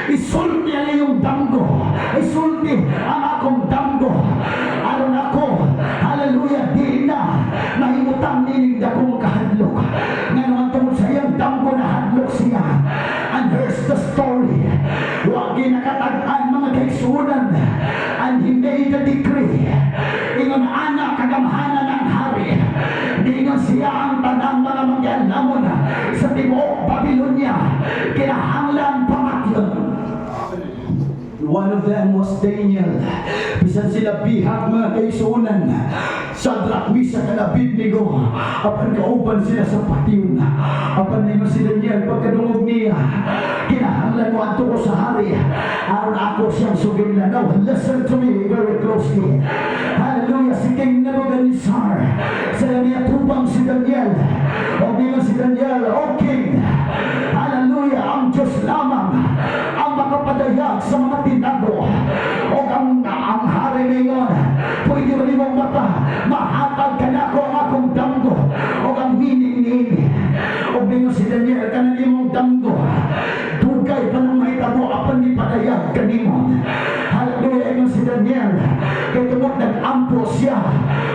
Speaker 1: Isulti ang iyong damgo. Isulti ang akong damgo. Aron ako, hallelujah, di na mahimutang nining dakong kahadlok." Nga naman tungod sa iyang damgo, nahadlok siya. And here's the story. Wa ginakatag-an, mga kaigsuonan. And he made a decree. Ingon ana kagamhanan ang hari. Niingon siya, ang tanang mga mangyalamon sa tibuok Babylonia kinahanglan pamatyon. One of them was Daniel. Bisan sila bihag, mga kaigsuonan, Shadrach, Meshach, and Abednego, apan kauban sila sa patyon. Apan ningon si Daniel, pagkadungog niya, kinahanglan mo adto ko sa hari aron ako siyang sugilan. Now, listen to me very closely. Hallelujah, si King Nebuchadnezzar, sa niya tubang si Daniel. O ningon si Daniel, "O King, hallelujah, ang Diyos lamang ang makapadayag sa mga tinago." O ang hari ningon, "Pwede ba nimong mata, mahatag ka na ako ang akong damgo o ang meaning niini?" O ningon si Daniel, "Kanang imong damgo, dugay pa nang mahitabo, apan gipadayag kanimo." Hallelujah, ingon si Daniel, kay tungod nag-ampo siya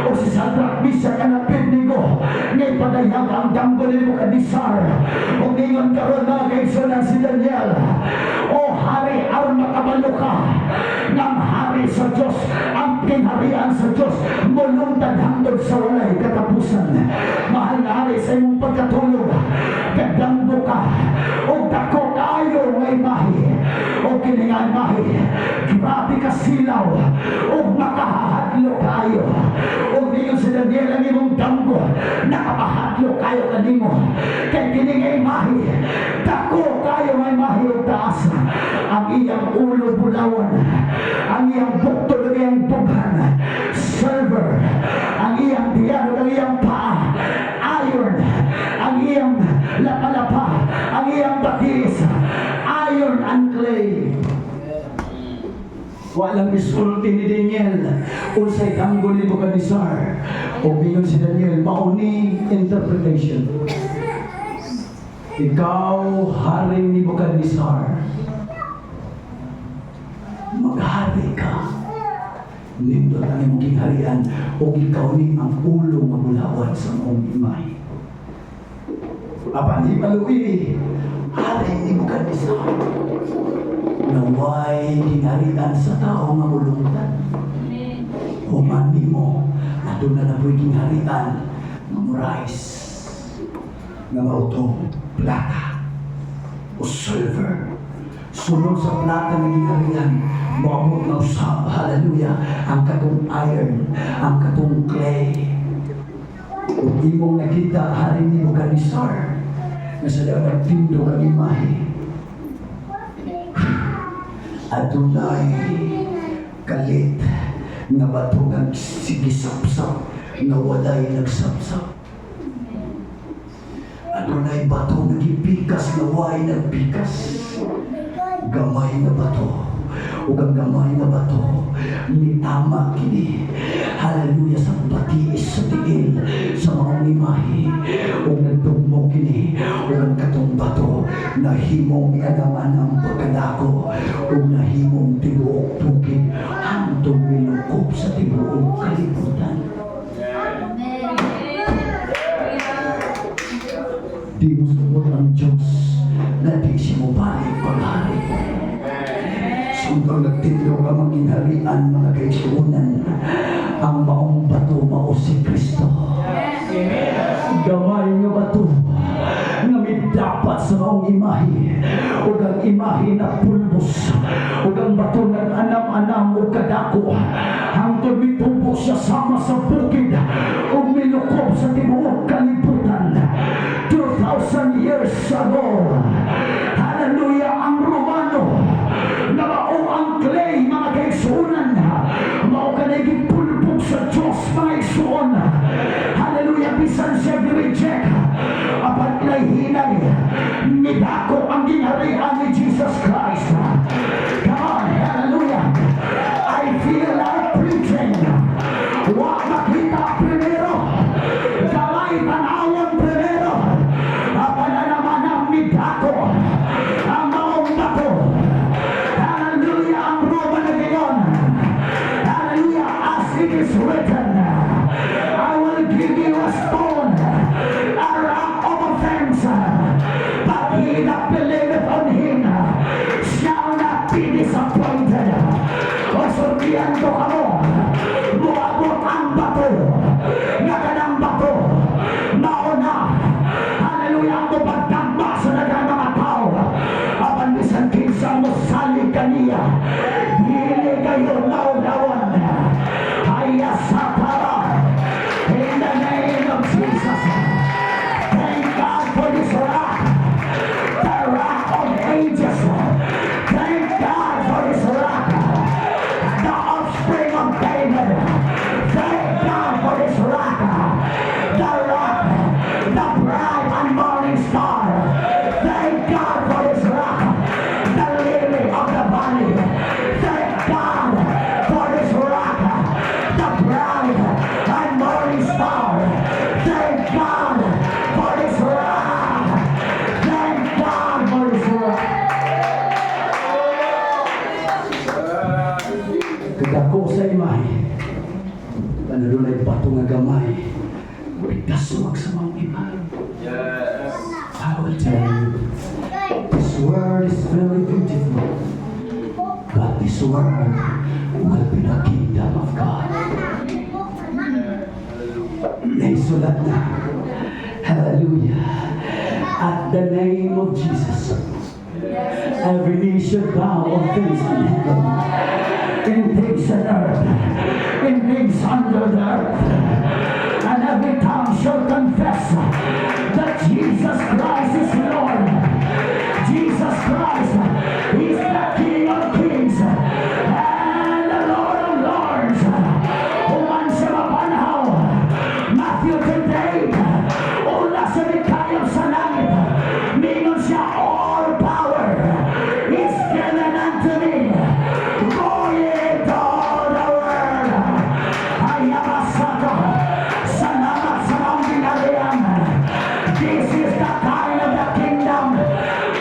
Speaker 1: o si Shadrach, Meshach, and Abednego nga ipadayag ang damgo ni Nebuchadnezzar. O ningon karon, mga kaigsuonan, si Daniel, "O hari, aron makabalo ka ng hari sa Diyos, ang kingharian sa Diyos mulungtad hangtod sa walay katapusan. Mahal nga hari, sa imong pagkatulog, kadamgo ka o dako kaayo nga imahe. O kini nga imahe, grabe ka silaw o makahadlo kaayo." O ningon si Daniel, "Ang imong damgo nakapahadlo kaayo kanimo, kay kini nga imahe, dako kaayo nga imahe og taas. Ang iyang ulo bulawan, ang iyang buktol ug iyang dughan silver, ang iyang tiyan ug ang iyang paa iron, ang iyang lapalapa, ang iyang batis, iron and clay." Walang isulti ni Daniel unsay damgo ni Nebuchadnezzar. O ingon si Daniel, mao ni interpretation. "Ikaw, Haring Nebuchadnezzar, maghari ka. Nindot ang imong gingharian ug ikaw ni ang ulo nga bulawan sa maong imahe." Apan hibaloi, Haring Nebuchadnezzar, naway gingharian sa tao nga mulungtad. Human nimo, aduna na po'y gingharian nga mo-rise nga mao tong plata o silver. Sunod sa plata nga gingharian, moabot na usab, hallelujah, ang katong iron, ang katong clay. Ug imong nakita, Haring Nebuchadnezzar, nga sa dapat tindog ang imahe, adunay kalit nga bato nga sigisapsap nga walay nagsapsap. Adunay bato nga gipikas nga way nagpikas. Gamay nga bato. Ug ang gamay nga bato, mitama kini.
Speaker 4: Hallelujah, sa batiis sa tiil sa maong imahe ug nagdugmok kini ug ang katong bato nahimong anam-anam pagkadako ug nahimong tibuok bukid hangtod milukop sa tibuok kalibutan.
Speaker 2: Amen.
Speaker 4: Di mo sugot ang Diyos na di siya mobalik paghari. Sundang nagtindog ang mga ginharian, mga kaigsuonan, ang maong bato mao si Kristo. Gamay nga bato nga midapat sa maong imahe ug ang imahe na pulbos ug ang bato nag-anam-anam ug kadako hangtod mitubo siya sama sa bukid ug milukob sa tibuok kalibutan. 2,000 years ago, hallelujah, ang Romano na mao ang clay, mga kaigsuonan, mao kanay gipulbog sa Diyos, mga igsuon. Hallelujah, bisan siya reject, apan hinay midako ang gingharian ni Jesus Christ. Come on, hallelujah. I feel like preaching. Wa makita primero, gamay tanawon primero, apan anam-anam midako ang maong bato. Hallelujah, ang Roma na gayon. Hallelujah, as it is written, "I will give you a stone, a rock of offense, but he that believeth on him shall not be disappointed." O sultihan ko kamo, muabot ang bato, nga kanang bato, mao na, hallelujah, ang pagdagma sa daghang mga tao. Apan bisan kinsa mo salig kaniya, dili kayo maulawan. Hayasatara. In the name of Jesus. Thank God for this rock, the Rock of Ages. Thank God for this rock, the Offspring of David. Thank God for this rock, the rock, the bright and morning star. Thank God for this rock, the Lily of the Valley. Thank God for this rock, the bright and morning star. Thank God for this rock. Thank God for this rock. Kadako sa imahe, panalunay bato nga gamay, daswag sa mga imahe.
Speaker 3: Yes.
Speaker 1: I will tell you, this world is very beautiful, but this world will be the kingdom of God. Naisulat na. Hallelujah. At the name of Jesus, every knee should bow of things in heaven, in things on earth, in things under the earth. And every tongue shall confess that Jesus Christ is Lord. Jesus Christ is the King of Kings and the Lord of Lords. Human siya mapanhaw. Matthew 28, una siya mikayab sa langit. Ningon siya, "All power is given unto me. Go ye into all the world." Ayamasaka. Salamat sa maong gingharian. This is the kind of the kingdom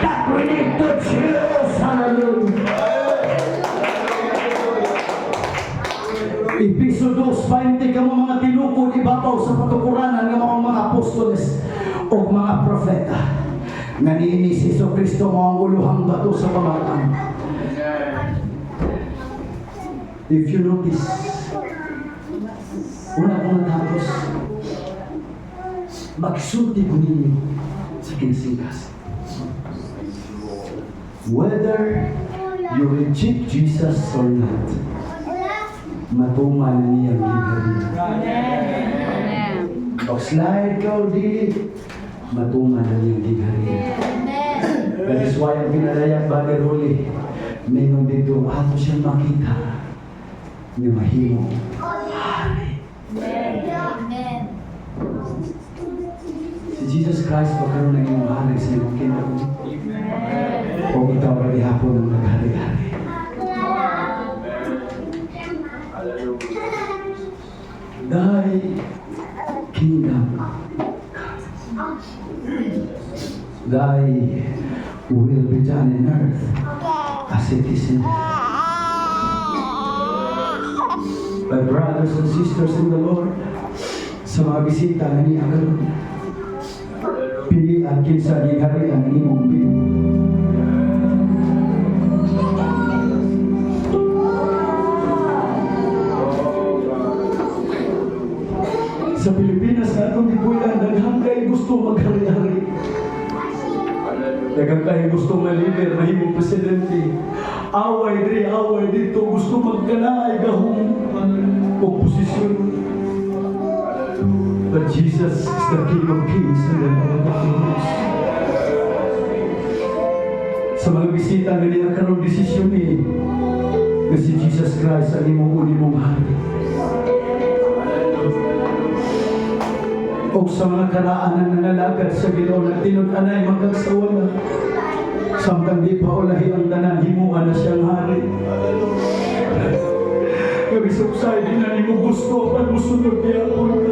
Speaker 1: that we need to choose. Hallelujah. Episo 2:20, kamo mga tinukod ibabaw sa patukuranan nga mga apostoles o mga propeta nga niini si Jesu Kristo mao ang uluhang bato sa pamatan. If you notice, una ko natapos, magsulti ko ninyo sa kinasingkas. Whether you reject Jesus or not, matuman na niyang gingharian.
Speaker 2: Amen.
Speaker 1: Backslide ka o dili, matuman na niyang gingharian.
Speaker 2: Amen.
Speaker 1: That is why ang pinadayag Brother Rolly, ningon dito, ato siyang makita, ni mahimo hari.
Speaker 2: Amen.
Speaker 1: Si Jesus Christ pa karon ang imong hari sa imong kinabuhi? O ikaw ra gihapon ang naghari-hari?
Speaker 3: Hallelujah.
Speaker 1: Kingdom come. Thy will be done in earth as it is in heaven. My brothers and sisters in the Lord, sa mga bisita nga niya karon, pili ang kinsa gihari ang imong pili. Sa Pilipinas na atong gibulan, daghang kay gusto maghari-hari. Daghang kay gusto nga leader, mahimong presidente. Away diri, away dito, gusto magkanaay gahom oposisyon. But Jesus is the King of Kings and the Lord of Lords. Sa mga bisita nga niya karon, desisyon ni nga si Jesus Christ ang imong unimong hari. O sa mga karaanan na nalagad sa Ginoo na tinud-anay magkagsawala. Samtang di pa ulahi ang tanan, himuan na siyang hari. Nga bisag di na nimo gusto, apan musunod gyapon.